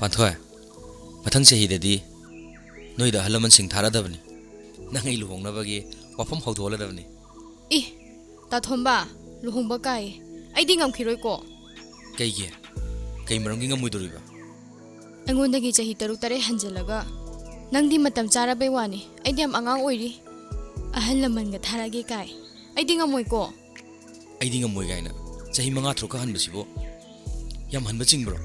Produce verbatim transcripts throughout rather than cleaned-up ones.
ꯄꯥꯟꯊꯣꯏ, ꯃꯊꯪ ꯆꯍꯤꯗꯗꯤ ꯅꯣꯏꯗ ꯑꯍꯜ ꯂꯃꯟꯁꯤꯡ ꯊꯥꯔꯗꯕꯅꯤ꯫ ꯅꯪ ꯑꯩ ꯂꯨꯍꯣꯡꯅꯕꯒꯤ ꯋꯥꯐꯝ ꯍꯧꯗꯣꯛꯍꯜꯂꯗꯕꯅꯤ꯫ ꯏ, ꯇꯥꯊꯣꯝꯕ, ꯂꯨꯍꯣꯡꯕ ꯀꯥꯏ꯫ ꯑꯩꯗꯤ ꯉꯝꯈꯤꯔꯣꯏꯀꯣ꯫ ꯀꯩꯒꯤ? ꯀꯩ ꯃꯔꯝꯒꯤ ꯉꯝꯃꯣꯏꯗꯣꯔꯤꯕ? ꯑꯩꯉꯣꯟꯗꯒꯤ ꯆꯍꯤ ꯇꯔꯨꯛ ꯇꯔꯦꯠ ꯍꯟꯖꯤꯜꯂꯒ ꯅꯪꯗꯤ ꯃꯇꯝ ꯆꯥꯔꯕꯩ ꯋꯥꯅꯤ꯫ ꯑꯩꯗꯤ ꯌꯥꯝ ꯑꯉꯥꯡ ꯑꯣꯏꯔꯤ꯫ ꯑꯍꯜ ꯂꯃꯟꯒ ꯊꯥꯔꯛꯑꯒꯦ ꯀꯥꯏ꯫ ꯑꯩꯗꯤ ꯉꯝꯃꯣꯏꯀꯣ꯫ ꯑꯩꯗꯤ ꯉꯝꯃꯣꯏ ꯀꯥꯏꯅ꯫ ꯆꯍꯤ ꯃꯉꯥ ꯇꯔꯨꯛ ꯈꯛ ꯍꯟꯕꯁꯤꯕꯨ ꯌꯥꯝ ꯍꯟꯕ ꯆꯤꯡꯕ꯭ꯔꯣ?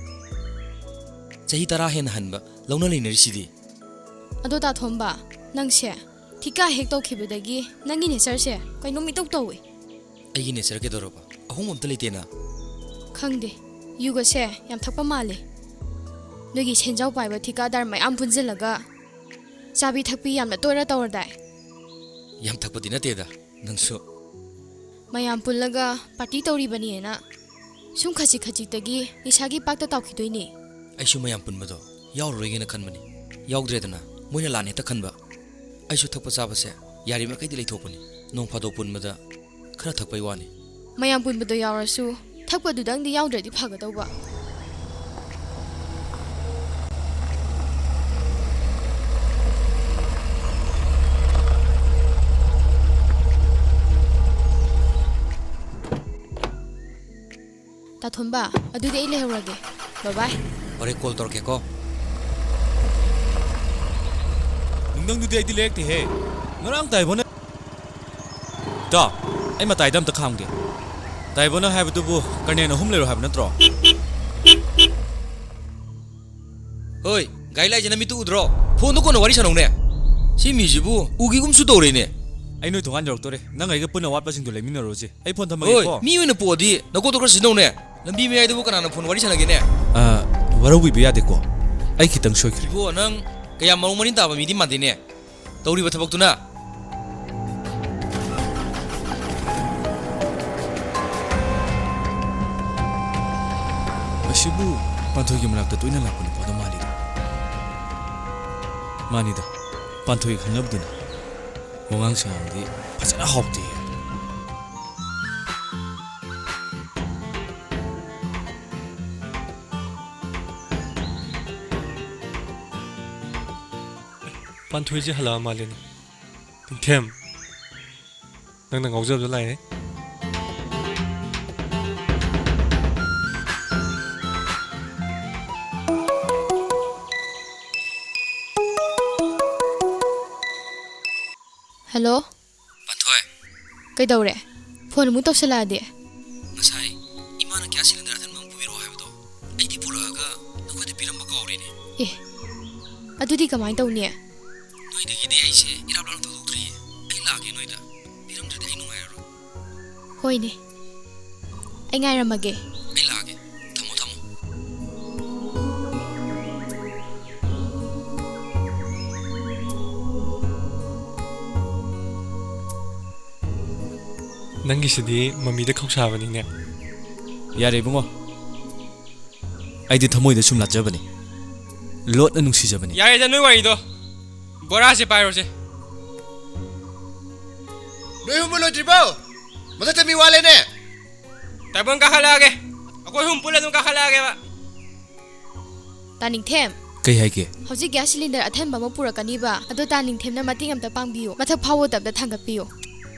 ꯆꯍꯤ ꯇꯔꯥ ꯍꯦꯟꯅ ꯍꯟꯕ ꯂꯧꯅ ꯂꯩꯅꯔꯤꯁꯤꯗꯤ꯫ ꯑꯗꯣ ꯇꯥꯊꯣꯝꯕ, ꯅꯪꯁꯦ ꯊꯤꯀꯥ ꯍꯦꯛ ꯇꯧꯈꯤꯕꯗꯒꯤ ꯅꯪꯒꯤ ꯅꯦꯆꯔꯁꯦ ꯀꯩꯅꯣꯝ ꯏꯇꯧ ꯇꯧꯏ꯫ ꯑꯩꯒꯤ ꯅꯦꯆꯔ ꯀꯩꯗꯧꯔꯕ? ꯑꯍꯣꯡꯕ ꯑꯝꯇ ꯂꯩꯇꯦꯅ꯫ ꯈꯪꯗꯦ, ꯌꯨꯒꯁꯦ ꯌꯥꯝ ꯊꯛꯄ ꯃꯥꯜꯂꯦ꯫ ꯅꯣꯏꯒꯤ ꯁꯦꯟꯖꯥꯎ ꯄꯥꯏꯕ ꯊꯤꯀꯥꯗꯥꯔ ꯃꯌꯥꯝ ꯄꯨꯟꯁꯤꯜꯂꯒ ꯆꯥꯕꯤ ꯊꯛꯄꯤ ꯌꯥꯝꯅ ꯇꯣꯏꯅ ꯇꯧꯔꯗꯥꯏ? ꯌꯥꯝ ꯊꯛꯄꯗꯤ ꯅꯠꯇꯦꯗ, ꯅꯪꯁꯨ꯫ ꯃꯌꯥꯝ ꯄꯨꯜꯂꯒ ꯄꯥꯔꯇꯤ ꯇꯧꯔꯤꯕꯅꯦꯅ ꯁꯨꯝ ꯈꯖꯤꯛ ꯈꯖꯤꯛꯇꯒꯤ ꯅꯤꯁꯥꯒꯤ ꯄꯥꯛꯇ ꯇꯥꯎꯈꯤꯗꯣꯏꯅꯦ꯫ ꯑꯩꯁꯨ ꯃꯌꯥꯝ ꯄꯨꯟꯕꯗꯣ ꯌꯥꯎꯔꯔꯣꯏꯒꯦꯅ ꯈꯟꯕꯅꯤ꯫ ꯌꯥꯎꯗ꯭ꯔꯦꯗꯅ ꯃꯣꯏꯅ ꯂꯥꯟꯅ ꯍꯦꯛꯇ ꯈꯟꯕ꯫ ꯑꯩꯁꯨ ꯊꯛꯄ ꯆꯥꯕꯁꯦ ꯌꯥꯔꯤꯃꯈꯩꯗꯤ ꯂꯩꯊꯣꯛꯄꯅꯤ꯫ ꯅꯣꯡ ꯐꯥꯗꯣꯛ ꯄꯨꯟꯕꯗ ꯈꯔ ꯊꯛꯄꯩ ꯋꯥꯅꯤ꯫ ꯃꯌꯥꯝ ꯄꯨꯟꯕꯗꯣ ꯌꯥꯎꯔꯁꯨ ꯊꯛꯄꯗꯨꯗꯪꯗꯤ ꯌꯥꯎꯗ꯭ꯔꯗꯤ ꯐꯒꯗꯧꯕ꯫ ꯇꯥꯊꯣꯝꯕ, ꯑꯗꯨꯗꯤ ꯑꯩ ꯂꯩꯍꯧꯔꯒꯦ꯫ ꯕꯥꯏ ꯕꯥꯏ꯫ ꯍꯣꯔꯦꯟ ꯀꯣꯜ ꯇꯧꯔꯛꯀꯦꯀꯣ꯫ ꯅꯨꯡꯗꯪꯗꯨꯗꯤ ꯑꯩꯗꯤ ꯂꯩꯔꯛꯇꯦꯍꯦ꯫ ꯉꯔꯥꯡ ꯇꯥꯏꯕꯣꯅ ꯏꯇꯥꯎ, ꯑꯩ ꯃꯇꯥꯏꯗ ꯑꯝꯇ ꯈꯥꯝꯒꯦ꯫ ꯇꯥꯏꯕꯣꯅ ꯍꯥꯏꯕꯗꯨꯕꯨ ꯀꯔꯅꯦꯟ ꯑꯍꯨꯝ ꯂꯩꯔꯣ ꯍꯥꯏꯕ ꯅꯠꯇ꯭ꯔꯣ? ꯍꯣꯏ, ꯒꯥꯔꯤ ꯂꯥꯛꯏꯁꯦ ꯅꯃꯤꯠꯇꯨ ꯎꯗ꯭ꯔꯣ? ꯐꯣꯟꯗꯣ ꯀꯣꯟꯅ ꯋꯥꯔꯤ ꯁꯥꯟꯅꯧꯅꯦ꯫ ꯁꯤ ꯃꯤꯁꯤꯕꯨ ꯎꯒꯤꯒꯨꯝꯁꯨ ꯇꯧꯔꯦꯅꯦ꯫ ꯑꯩ ꯅꯣꯏ ꯊꯣꯡꯒꯥꯟ ꯌꯧꯔꯛꯇꯣꯔꯦ꯫ ꯅꯪ ꯑꯩꯒ ꯄꯨꯟꯅ ꯑꯋꯥꯠꯄꯁꯤꯡꯗꯣ ꯂꯩꯃꯤꯟꯅꯔꯨꯔꯁꯤ꯫ ꯑꯩ ꯐꯣꯟ ꯊꯝꯃꯒꯦꯀꯣ꯫ ꯍꯣꯏ, ꯃꯤ ꯑꯣꯏꯅ ꯄꯣꯛꯑꯗꯤ ꯅꯀꯣꯛꯇꯣ ꯈꯔ ꯁꯤꯖꯤꯟꯅꯧꯅꯦ꯫ ꯂꯝꯕꯤ ꯃꯌꯥꯏꯗꯕꯨ ꯀꯅꯥꯅ ꯐꯣꯟ ꯋꯥꯔꯤ ꯁꯥꯟꯅꯒꯦꯅꯦ? ꯑ, ꯋꯥꯔꯧꯕꯤꯕ ꯌꯥꯗꯦꯀꯣ꯫ ꯑꯩ ꯈꯤꯇꯪ ꯁꯣꯏꯈ꯭ꯔꯦ꯫ ꯏꯕꯣ, ꯅꯪ ꯀꯌꯥꯝ ꯃꯑꯣꯡ ꯃꯔꯤꯟ ꯇꯥꯕ ꯃꯤꯗꯤ ꯃꯥꯟꯗꯦꯅꯦ꯫ ꯇꯧꯔꯤꯕ ꯊꯕꯛꯇꯨꯅ꯫ ꯃꯁꯤꯕꯨ ꯄꯥꯟꯊꯣꯏꯒꯤ ꯃꯅꯥꯛꯇ ꯇꯣꯏꯅ ꯂꯥꯛꯄ ꯅꯨꯄꯥꯗꯣ ꯃꯥꯜꯂꯤꯗ꯫ ꯃꯥꯅꯤꯗ, ꯄꯥꯟꯊꯣꯏꯒ ꯈꯪꯅꯕꯗꯨꯅꯤ꯫ ꯋꯥꯉꯥꯡ ꯁꯉꯥꯡꯗꯤ ꯐꯖꯅ ꯍꯥꯎꯇꯦ꯫ ꯄꯥꯟꯊꯣꯏꯁꯦ ꯍꯜꯂꯛꯑ ꯃꯥꯜꯂꯦꯅꯦ꯫ ꯅꯤꯡꯊꯦꯝ, ꯅꯪꯅ ꯉꯥꯎꯖꯕꯗꯣ ꯂꯥꯛꯑꯦ꯫ ꯍꯜꯂꯣ꯫ ꯄꯥꯟꯊꯣꯏ꯫ ꯀꯩꯗꯧꯔꯦ? ꯐꯣꯟ ꯑꯃꯨꯛ ꯇꯧꯁꯜꯂꯛꯑꯗꯤ? ꯉꯁꯥꯏ ꯏꯃꯥꯅ ꯒ꯭ꯌꯥꯁ ꯁꯤꯂꯤꯟꯗꯔ ꯑꯊꯟꯕ ꯑꯃ ꯄꯨꯕꯤꯔꯛꯑꯣ ꯍꯥꯏꯕꯗꯣ, ꯑꯩꯗꯤ ꯄꯨꯔꯛꯑꯒ ꯅꯈꯣꯏꯗ ꯄꯤꯔꯝꯕ ꯀꯥꯎꯔꯦꯅꯦ꯫ ꯑꯦ, ꯑꯗꯨꯗꯤ ꯀꯃꯥꯏꯅ ꯇꯧꯅꯤ? ꯅꯣꯏꯗꯒꯤꯗꯤ ꯑꯩꯁꯦ ꯏꯔꯥꯞ ꯂꯥꯞꯅ ꯊꯧꯗꯣꯛꯇ꯭ꯔꯤꯌꯦ꯫ ꯑꯩ ꯂꯥꯛꯑꯒꯦ ꯅꯣꯏꯗ꯫ ꯄꯤꯔꯝꯗ꯭ꯔꯗꯤ ꯑꯩ ꯅꯨꯡꯉꯥꯏꯔꯔꯣꯏ꯫ ꯍꯣꯏꯅꯦ, ꯑꯩ ꯉꯥꯏꯔꯝꯃꯒꯦ꯫ ꯑꯩ ꯂꯥꯛꯑꯒꯦ꯫ ꯊꯝꯃꯣ, ꯊꯝꯃꯣ꯫ ꯅꯪꯒꯤꯁꯤꯗꯤ ꯃꯃꯤꯗ ꯈꯧꯁꯥꯕꯅꯤꯅꯦ꯫ ꯌꯥꯔꯦ ꯏꯕꯨꯡꯉꯣ, ꯑꯩꯗꯤ ꯊꯃꯣꯏꯗ ꯁꯨꯝ ꯂꯥꯠꯆꯕꯅꯤ, ꯂꯣꯠꯅ ꯅꯨꯡꯁꯤꯖꯕꯅꯤ꯫ ꯌꯥꯔꯦꯗ ꯅꯣꯏ ꯋꯥꯔꯤꯗꯣ, ꯕꯣꯔꯥꯁꯦ ꯄꯥꯏꯔꯣꯁꯦ꯫ ꯅꯣꯏ ꯍꯨꯝꯕ ꯂꯣꯏꯗ꯭ꯔꯤꯕꯣ? ꯃꯊꯛꯇ ꯃꯤ ꯋꯥꯠꯂꯦꯅꯦ꯫ ꯇꯥꯏꯕꯪ ꯀꯥꯈꯠꯂꯛꯑꯒꯦ, ꯑꯩꯈꯣꯏ ꯍꯨꯝ ꯄꯨꯜꯂ ꯑꯗꯨꯝ ꯀꯥꯈꯠꯂꯛꯑꯒꯦꯕ꯫ ꯇꯥꯅꯤꯡꯊꯦꯝ꯫ ꯀꯩ ꯍꯥꯏꯒꯦ? ꯍꯧꯖꯤꯛ ꯒ꯭ꯌꯥꯁ ꯁꯤꯂꯤꯟꯗꯔ ꯑꯊꯟꯕ ꯑꯃ ꯄꯨꯔꯛꯀꯅꯤꯕ, ꯑꯗꯣ ꯇꯥꯅꯤꯡꯊꯦꯝꯅ ꯃꯇꯦꯡ ꯑꯝꯇ ꯄꯥꯡꯕꯤꯌꯨ, ꯃꯊꯛ ꯐꯥꯎꯕꯗ ꯑꯝꯇ ꯊꯥꯡꯒꯠꯄꯤꯌꯨ꯫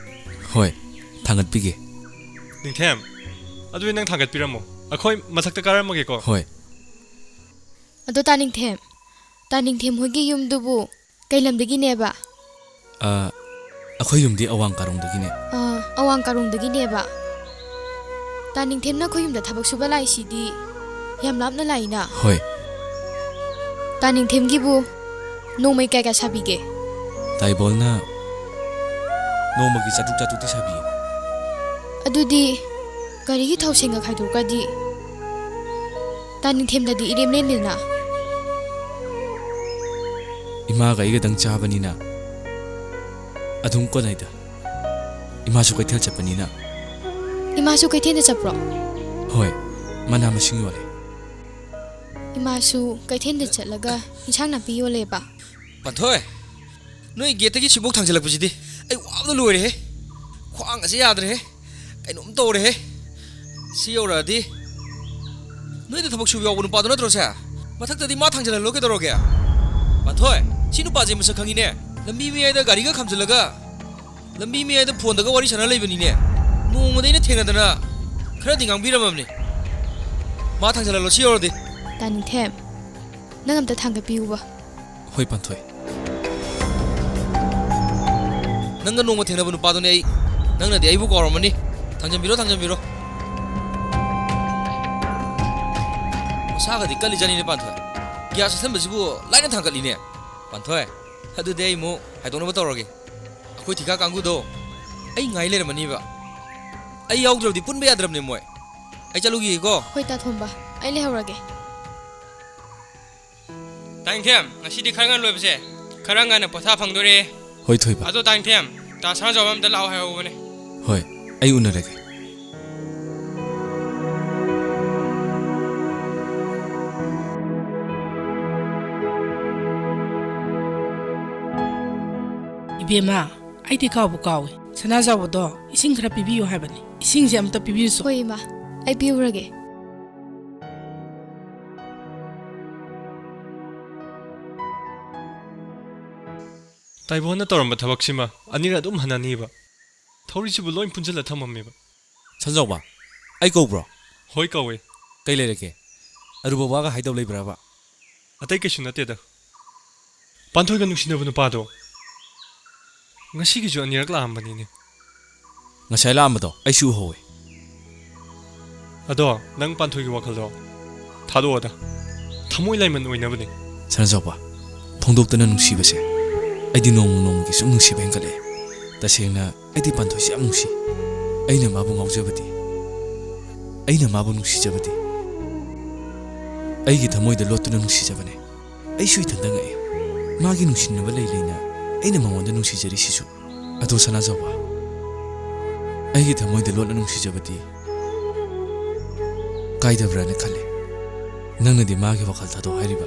ꯍꯣꯏ, ꯊꯥꯡꯒꯠꯄꯤꯒꯦ꯫ ꯅꯤꯡꯊꯦꯝ, ꯑꯗꯨꯗꯤ ꯅꯪ ꯊꯥꯡꯒꯠꯄꯤꯔꯝꯃꯣ, ꯑꯩꯈꯣꯏ ꯃꯊꯛꯇ ꯀꯥꯔꯝꯃꯒꯦꯀꯣ꯫ ꯍꯣꯏ꯫ ꯑꯗꯣ ꯇꯥꯅꯤꯡꯊꯦꯝ, ꯇꯥꯅꯤꯡꯊꯦꯝ ꯍꯣꯏꯒꯤ ꯌꯨꯝꯗꯨꯕꯨ ꯀꯩ ꯂꯝꯗꯒꯤꯅꯦꯕ? ꯑ, ꯑꯩꯈꯣꯏ ꯌꯨꯝꯗꯤ ꯑꯋꯥꯡ ꯀꯥꯔꯣꯡꯗꯒꯤꯅꯦ꯫ ꯑ, ꯑꯋꯥꯡ ꯀꯥꯔꯣꯡꯗꯒꯤꯅꯦꯕ꯫ ꯇꯥꯅꯤꯡꯊꯦꯝꯅ ꯑꯩꯈꯣꯏ ꯌꯨꯝꯗ ꯊꯕꯛ ꯁꯨꯕ ꯂꯥꯛꯏꯁꯤꯗꯤ ꯌꯥꯝ ꯂꯥꯞꯅ ꯂꯥꯛꯏꯅ꯫ ꯍꯣꯏ꯫ ꯇꯥꯅꯤꯡꯊꯦꯝꯒꯤꯕꯨ ꯅꯣꯡꯃꯩ ꯀꯌꯥ ꯀꯌꯥ ꯁꯥꯕꯤꯒꯦ? ꯇꯥꯏꯕꯣꯜꯅ ꯅꯣꯡꯃꯒꯤ ꯆꯥꯇ꯭ꯔꯨꯛ ꯆꯥꯇ꯭ꯔꯨꯛꯇꯤ ꯁꯥꯕꯤꯌꯦ꯫ ꯑꯗꯨꯗꯤ ꯒꯥꯔꯤꯒꯤ ꯊꯥꯎ ꯁꯦꯡꯅ ꯈꯥꯏꯗꯣꯛꯈ꯭ꯔꯗꯤ ꯇꯥꯅꯤꯡꯊꯦꯝꯗꯗꯤ ꯏꯔꯦꯝ ꯂꯦꯝꯗꯦꯅ꯫ ꯏꯃꯥꯒ ꯑꯩꯒꯗꯪ ꯆꯥꯕꯅꯤꯅ ꯑꯗꯨꯝ ꯀꯣꯟꯅꯩꯗ꯫ ꯏꯃꯥꯁꯨ ꯀꯩꯊꯦꯜ ꯆꯠꯄꯅꯤꯅ꯫ ꯏꯃꯥꯁꯨ ꯀꯩꯊꯦꯜꯗ ꯆꯠꯄ꯭ꯔꯣ? ꯍꯣꯏ, ꯃꯅꯥ ꯃꯁꯤꯡ ꯌꯣꯜꯂꯦ꯫ ꯏꯃꯥꯁꯨ ꯀꯩꯊꯦꯜꯗ ꯆꯠꯂꯒ ꯏꯟꯁꯥꯡ ꯅꯥꯄꯤ ꯌꯣꯜꯂꯦꯕ꯫ ꯄꯥꯟꯊꯣꯏ, ꯅꯣꯏ ꯒꯦꯠꯇꯒꯤ ꯁꯤꯕꯣꯛ ꯊꯥꯡꯖꯜꯂꯛꯄꯁꯤꯗꯤ ꯑꯩ ꯋꯥꯕꯗ ꯂꯣꯏꯔꯦꯍꯦ꯫ ꯈ꯭ꯋꯥꯡ ꯑꯁꯤ ꯌꯥꯗ꯭ꯔꯦꯍꯦ꯫ ꯀꯩꯅꯣꯝ ꯇꯧꯔꯦꯍꯦ꯫ ꯁꯤ ꯌꯧꯔꯛꯑꯗꯤ ꯅꯣꯏꯗ ꯊꯕꯛ ꯁꯨꯕ ꯌꯥꯎꯕ ꯅꯨꯄꯥꯗꯣ ꯅꯠꯇ꯭ꯔꯣ ꯁꯦ? ꯃꯊꯛꯇꯗꯤ ꯃꯥ ꯊꯥꯡꯖꯜꯍꯜꯂꯣ ꯀꯩꯗꯧꯔꯒꯦ? ꯄꯥꯟꯊꯣꯏ, ꯁꯤ ꯅꯨꯄꯥꯁꯦ ꯃꯁꯛ ꯈꯪꯉꯤꯅꯦ꯫ ꯂꯝꯕꯤ ꯃꯌꯥꯏꯗ ꯒꯥꯔꯤꯒ ꯈꯥꯝꯖꯤꯜꯂꯒ, ꯂꯝꯕꯤ ꯃꯌꯥꯏꯗ ꯐꯣꯟꯗꯒ ꯋꯥꯔꯤ ꯁꯥꯟꯅ ꯂꯩꯕꯅꯤꯅꯦ꯫ ꯅꯣꯡꯃꯗꯤ ꯑꯩꯅ ꯊꯦꯡꯅꯗꯅ ꯈꯔꯗꯤ ꯉꯥꯡꯕꯤꯔꯝꯃꯕꯅꯤ꯫ ꯃꯥ ꯊꯥꯡꯖꯜꯍꯜꯂꯣ, ꯁꯤ ꯌꯧꯔꯗꯤ꯫ ꯇꯥꯅꯤꯡꯊꯦꯝ, ꯅꯪ ꯑꯝꯇ ꯊꯥꯡꯒꯠꯄꯤꯌꯨꯕ꯫ ꯍꯣꯏ, ꯄꯥꯟꯊꯣꯏ꯫ ꯅꯪꯒ ꯅꯣꯡꯃ ꯊꯦꯡꯅꯕ ꯅꯨꯄꯥꯗꯨꯅꯦ ꯑꯩ꯫ ꯅꯪꯅꯗꯤ ꯑꯩꯕꯨ ꯀꯥꯎꯔꯝꯃꯅꯤ꯫ ꯊꯥꯡꯖꯟꯕꯤꯔꯣ, ꯊꯥꯡꯖꯟꯕꯤꯔꯣ꯫ ꯃꯁꯥꯒꯗꯤ ꯀꯜꯂꯤꯖꯥꯠꯅꯤꯅꯦ, ꯄꯥꯟꯊꯣꯏ꯫ ꯒ꯭ꯌꯥꯁ ꯑꯁꯟꯕꯁꯤꯕꯨ ꯂꯥꯏꯅ ꯊꯥꯡꯒꯠꯂꯤꯅꯦ꯫ ꯄꯥꯟꯊꯣꯏ, ꯑꯗꯨꯗꯤ ꯑꯩ ꯑꯃꯨꯛ ꯍꯥꯏꯗꯣꯛꯅꯕ ꯇꯧꯔꯒꯦ꯫ ꯑꯩꯈꯣꯏ ꯊꯤꯀꯥ ꯀꯥꯡꯕꯨꯗꯣ ꯑꯩ ꯉꯥꯏ ꯂꯩꯔꯝꯃꯅꯤꯕ꯫ ꯑꯩ ꯌꯥꯎꯗ꯭ꯔꯕꯗꯤ ꯄꯨꯟꯕ ꯌꯥꯗ꯭ꯔꯕꯅꯦ ꯃꯣꯏ꯫ ꯑꯩ ꯆꯠꯂꯨꯈꯤꯒꯦꯀꯣ꯫ ꯍꯣꯏ, ꯇꯥ ꯊꯣꯝꯕ, ꯑꯩ ꯂꯩꯍꯧꯔꯒꯦ꯫ ꯇꯥꯏꯊꯦꯝ, ꯉꯁꯤꯗꯤ ꯈꯔ ꯉꯟꯅ ꯂꯣꯏꯕꯁꯦ, ꯈꯔ ꯉꯟꯅ ꯄꯣꯊꯥ ꯐꯪꯗꯣꯔꯦ꯫ ꯍꯣꯏ, ꯊꯣꯏꯕ꯫ ꯑꯗꯣ ꯇꯥꯏꯊꯦꯝ, ꯇꯥ ꯁꯅꯥꯖꯥꯎꯕ ꯑꯝꯇ ꯂꯥꯛꯑꯣ ꯍꯥꯏꯍꯧꯕꯅꯦ꯫ ꯍꯣꯏ, ꯑꯩ ꯎꯅꯔꯒꯦ꯫ ꯏꯕꯦꯝꯃ, ꯑꯩꯗꯤ ꯀꯥꯎꯕꯨ ꯀꯥꯎꯏ꯫ ꯁꯅꯥꯖꯥꯎꯕꯗꯣ ꯏꯁꯤꯡ ꯈꯔ ꯄꯤꯕꯤꯌꯨ ꯍꯥꯏꯕꯅꯤ꯫ ꯏꯁꯤꯡꯁꯦ ꯑꯝꯇ ꯄꯤꯕꯤꯌꯨꯁꯣ꯫ ꯍꯣꯏ, ꯏꯃꯥ, ꯑꯩ ꯄꯤꯔꯨꯔꯒꯦ꯫ ꯇꯥꯏꯕꯣꯟꯅ ꯇꯧꯔꯝꯕ ꯊꯕꯛꯁꯤꯃ ꯑꯅꯤꯔꯛ ꯑꯗꯨꯝ ꯍꯟꯅꯅꯤꯕ꯫ ꯊꯧꯔꯤꯁꯤꯕꯨ ꯂꯣꯏ ꯄꯨꯟꯁꯤꯜꯂ ꯊꯝꯃꯝꯃꯦꯕ꯫ ꯁꯟꯖꯥꯎꯕ, ꯑꯩ ꯀꯧꯕ꯭ꯔꯣ? ꯍꯣꯏ, ꯀꯧꯋꯦ꯫ ꯀꯩ ꯂꯩꯔꯒꯦ? ꯑꯔꯨꯕ ꯋꯥꯒ ꯍꯥꯏꯗꯧ ꯂꯩꯕ꯭ꯔꯕ? ꯑꯇꯩ ꯀꯩꯁꯨ ꯅꯠꯇꯦꯗ꯫ ꯄꯥꯟꯊꯣꯏꯒ ꯅꯨꯡꯁꯤꯅꯕ ꯅꯨꯄꯥꯗꯣ ꯉꯁꯤꯒꯤꯁꯨ ꯑꯅꯤꯔꯛ ꯂꯥꯛꯑꯝꯕꯅꯤꯅꯦ꯫ ꯉꯁꯥꯏ ꯂꯥꯛꯑꯝꯕꯗꯣ ꯑꯩꯁꯨ ꯎꯍꯧꯋꯦ꯫ ꯑꯗꯣ ꯅꯪ ꯄꯥꯟꯊꯣꯏꯒꯤ ꯋꯥꯈꯜꯗꯣ ꯊꯥꯗꯣꯛꯑꯣꯗ꯫ ꯊꯃꯣꯏ ꯂꯥꯏꯃꯟ ꯑꯣꯏꯅꯕꯅꯦ꯫ ꯁꯅꯥꯖꯥꯎꯕ, ꯐꯣꯡꯗꯣꯛꯇꯅ ꯅꯨꯡꯁꯤꯕꯁꯦ ꯑꯩꯗꯤ ꯅꯣꯡꯃ ꯅꯣꯡꯃꯒꯤ ꯁꯨꯝ ꯅꯨꯡꯁꯤꯕ ꯍꯦꯟꯒꯠꯂꯛꯑꯦ꯫ ꯇꯁꯦꯡꯅ ꯑꯩꯗꯤ ꯄꯥꯟꯊꯣꯏꯁꯦ ꯌꯥꯝ ꯅꯨꯡꯁꯤ꯫ ꯑꯩꯅ ꯃꯥꯕꯨ ꯉꯥꯎꯖꯕꯗꯤ, ꯑꯩꯅ ꯃꯥꯕꯨ ꯅꯨꯡꯁꯤꯖꯕꯗꯤ, ꯑꯩꯒꯤ ꯊꯃꯣꯏꯗ ꯂꯣꯠꯇꯨꯅ ꯅꯨꯡꯁꯤꯖꯕꯅꯦ꯫ ꯑꯩꯁꯨ ꯏꯊꯟꯇ ꯉꯛꯑꯦ꯫ ꯃꯥꯒꯤ ꯅꯨꯡꯁꯤꯅꯕ ꯂꯩ ꯂꯩꯅ ꯑꯩꯅ ꯃꯉꯣꯟꯗ ꯅꯨꯡꯁꯤꯖꯔꯤꯁꯤꯁꯨ꯫ ꯑꯗꯣ ꯁꯅꯥꯖꯥꯎꯕ, ꯑꯩꯒꯤ ꯊꯃꯣꯏꯗ ꯂꯣꯠꯅ ꯅꯨꯡꯁꯤꯖꯕꯗꯤ ꯀꯥꯏꯗꯕ꯭ꯔꯥꯅ ꯈꯜꯂꯦ꯫ ꯅꯪꯅꯗꯤ ꯃꯥꯒꯤ ꯋꯥꯈꯜ ꯊꯥꯗꯣꯛ ꯍꯥꯏꯔꯤꯕ꯫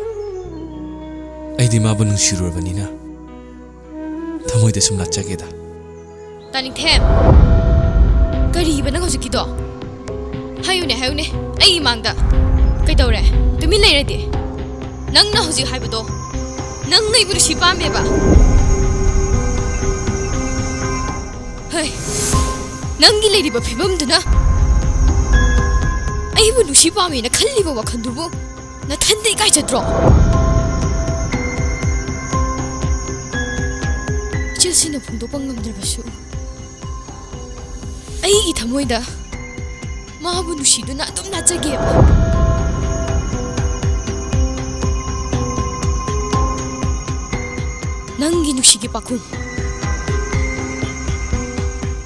ꯑꯩꯗꯤ ꯃꯥꯕꯨ ꯅꯨꯡꯁꯤꯔꯨꯔꯕꯅꯤꯅ ꯊꯃꯣꯏꯗ ꯁꯨꯝ ꯂꯥꯠꯆꯒꯦꯗ꯫ ꯇꯥꯅꯤꯡꯊꯦꯝ, ꯀꯔꯤꯕ ꯅꯪ ꯍꯧꯖꯤꯛꯀꯤꯗꯣ? ꯍꯥꯏꯌꯨꯅꯦ, ꯍꯥꯏꯌꯨꯅꯦ, ꯑꯩ ꯏꯃꯥꯡꯗ꯫ ꯀꯩꯗꯧꯔꯦ? ꯇꯨꯃꯤꯟ ꯂꯩꯔꯗꯤ? ꯅꯪꯅ ꯍꯧꯖꯤꯛ ꯍꯥꯏꯕꯗꯣ ꯅꯪ ꯑꯩꯕꯨ ꯅꯨꯡꯁꯤ ꯄꯥꯝꯃꯦꯕ? ꯍꯩ, ꯅꯪꯒꯤ ꯂꯩꯔꯤꯕ ꯐꯤꯕꯝꯗꯨꯅ ꯑꯩꯕꯨ ꯅꯨꯡꯁꯤ ꯄꯥꯝꯃꯦꯅ ꯈꯜꯂꯤꯕ ꯋꯥꯈꯜꯗꯨꯕꯨ ꯅꯊꯟꯗ ꯏꯀꯥꯏꯖꯗ꯭ꯔꯣ? ꯏꯆꯤꯜꯁꯤꯅ ꯐꯣꯡꯗꯣꯛꯄ ꯉꯝꯗ꯭ꯔꯕꯁꯨ, ꯑꯩꯒꯤ ꯊꯃꯣꯏꯗ ꯃꯥꯕꯨ ꯅꯨꯡꯁꯤꯗꯨꯅ ꯑꯗꯨꯝ ꯂꯥꯠꯆꯒꯦꯕ꯫ ꯅꯪꯒꯤ ꯅꯨꯡꯁꯤꯒꯤ ꯄꯥꯈꯨꯝ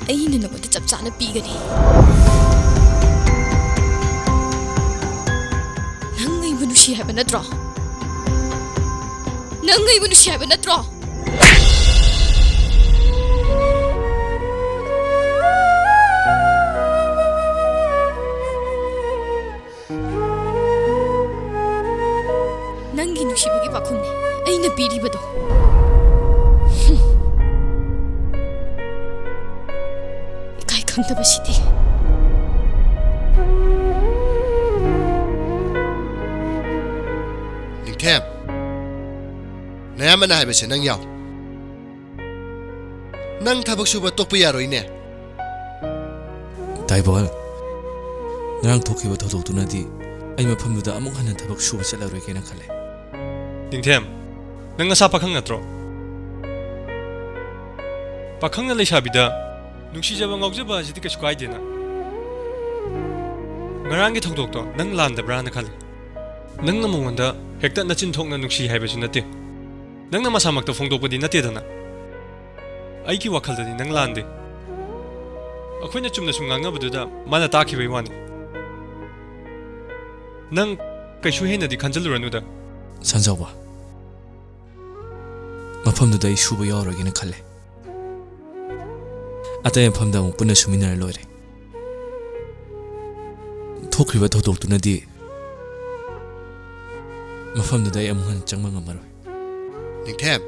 ꯑꯩꯅ ꯅꯉꯣꯟꯗ ꯆꯞ ꯆꯥꯅ ꯄꯤꯒꯅꯤ꯫ ꯅꯪ ꯑꯩꯕꯨ ꯅꯨꯡꯁꯤ ꯍꯥꯏꯕ ꯅꯠꯇ꯭ꯔꯣ? ꯅꯪ ꯑꯩꯕꯨ ꯅꯨꯡꯁꯤ ꯍꯥꯏꯕ ꯅꯠꯇ꯭ꯔꯣ? ꯅꯪꯒꯤ ꯅꯨꯡꯁꯤꯕꯒꯤ ꯄꯥꯈꯨꯝꯅꯤ ꯑꯩꯅ ꯄꯤꯔꯤꯕꯗꯣ꯫ ꯍꯨꯝ꯫ ꯏꯀꯥꯏ ꯈꯪꯗꯕꯁꯤꯗꯤ꯫ ꯅꯤꯡꯊꯦꯝ, ꯅꯌꯥꯝꯕꯅ ꯍꯥꯏꯕꯁꯦ ꯅꯪ ꯌꯥꯎ꯫ ꯅꯪ ꯊꯕꯛ ꯁꯨꯕ ꯇꯣꯛꯄ ꯌꯥꯔꯣꯏꯅꯦ꯫ ꯇꯥꯏꯕꯣꯜ, ꯉꯔꯥꯡ ꯊꯣꯛꯈꯤꯕ ꯊꯧꯗꯣꯛꯇꯨꯅꯗꯤ ꯑꯩ ꯃꯐꯝꯗꯨꯗ ꯑꯃꯨꯛ ꯍꯟꯅ ꯊꯕꯛ ꯁꯨꯕ ꯆꯠꯂꯔꯣꯏꯒꯦꯅ ꯈꯜꯂꯦ꯫ ꯅꯤꯡꯊꯦꯝ, ꯅꯪ ꯅꯁꯥ ꯄꯥꯈꯪ ꯅꯠꯇ꯭ꯔꯣ? ꯄꯥꯈꯪꯅ ꯂꯩꯁꯥꯕꯤꯗ ꯅꯨꯡꯁꯤꯖꯕ ꯉꯥꯎꯖꯕ ꯑꯁꯤꯗꯤ ꯀꯩꯁꯨ ꯀꯥꯏꯗꯦꯅ꯫ ꯉꯔꯥꯡꯒꯤ ꯊꯧꯗꯣꯛꯇꯣ ꯅꯪ ꯂꯥꯟꯗꯕ꯭ꯔꯥꯅ ꯈꯜꯂꯤ꯫ ꯅꯪꯅ ꯃꯉꯣꯟꯗ ꯍꯦꯛꯇ ꯅꯆꯤꯟ ꯊꯣꯛꯅ ꯅꯨꯡꯁꯤ ꯍꯥꯏꯕꯁꯨ ꯅꯠꯇꯦ꯫ ꯅꯪꯅ ꯃꯁꯥꯃꯛꯇ ꯐꯣꯡꯗꯣꯛꯄꯗꯤ ꯅꯠꯇꯦꯗꯅ꯫ ꯑꯩꯒꯤ ꯋꯥꯈꯜꯗꯗꯤ ꯅꯪ ꯂꯥꯟꯗꯦ꯫ ꯑꯩꯈꯣꯏꯅ ꯆꯨꯝꯅ ꯁꯨꯝ ꯉꯥꯡꯅꯕꯗꯨꯗ ꯃꯥꯅ ꯇꯥꯈꯤꯕꯩ ꯋꯥꯅꯤ꯫ ꯅꯪ ꯀꯩꯁꯨ ꯍꯦꯟꯅꯗꯤ ꯈꯟꯖꯤꯜꯂꯨꯔꯅꯨꯗ꯫ ꯁꯟꯖꯥꯎꯕ, ꯃꯐꯝꯗꯨꯗ ꯑꯩ ꯁꯨꯕ ꯌꯥꯎꯔꯣꯏꯒꯦꯅ ꯈꯜꯂꯦ꯫ ꯑꯇꯩ ꯃꯐꯝꯗ ꯑꯃꯨꯛ ꯄꯨꯟꯅ ꯁꯨꯃꯤꯟꯅꯔ ꯂꯣꯏꯔꯦ꯫ ꯊꯣꯛꯈ꯭ꯔꯤꯕ ꯊꯧꯗꯣꯛꯇꯨꯅꯗꯤ ꯃꯐꯝꯗꯨꯗ ꯑꯩ ꯑꯃꯨꯛ ꯍꯟꯅ ꯆꯪꯕ ꯉꯝꯃꯔꯣꯏ꯫ ꯅꯤꯡꯊꯦꯝ,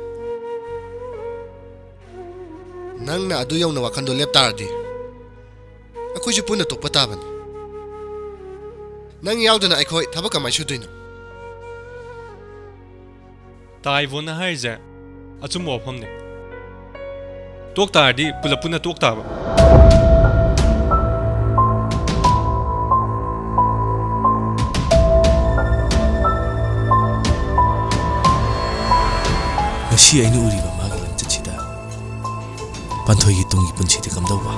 ꯅꯪꯅ ꯑꯗꯨ ꯌꯧꯅ ꯋꯥꯈꯜꯗꯣ ꯂꯦꯞ ꯇꯥꯔꯗꯤ, ꯑꯩꯈꯣꯏꯁꯨ ꯄꯨꯟꯅ ꯇꯣꯛꯄ ꯇꯥꯕꯅꯤ꯫ ꯅꯪ ꯌꯥꯎꯗꯅ ꯑꯩꯈꯣꯏ ꯊꯕꯛ ꯀꯃꯥꯏꯅ ꯁꯨꯗꯣꯏꯅꯣ? ꯇꯥꯏꯕꯣꯟꯅ ꯍꯥꯏꯔꯤꯁꯦ ꯑꯆꯨꯝꯕ ꯋꯥꯐꯝꯅꯦ꯫ ꯇꯣꯛ ꯇꯥꯔꯗꯤ ꯄꯨꯂꯞ ꯄꯨꯟꯅ ꯇꯣꯛ ꯇꯥꯕ꯫ ꯉꯁꯤ ꯑꯩꯅ ꯎꯔꯤꯕ ꯃꯥꯒꯤ ꯂꯝꯆꯠꯁꯤꯗ ꯄꯥꯟꯊꯣꯏꯒꯤ ꯇꯨꯡꯒꯤ ꯄꯨꯟꯁꯤꯗꯤ ꯀꯝꯗꯧꯕ?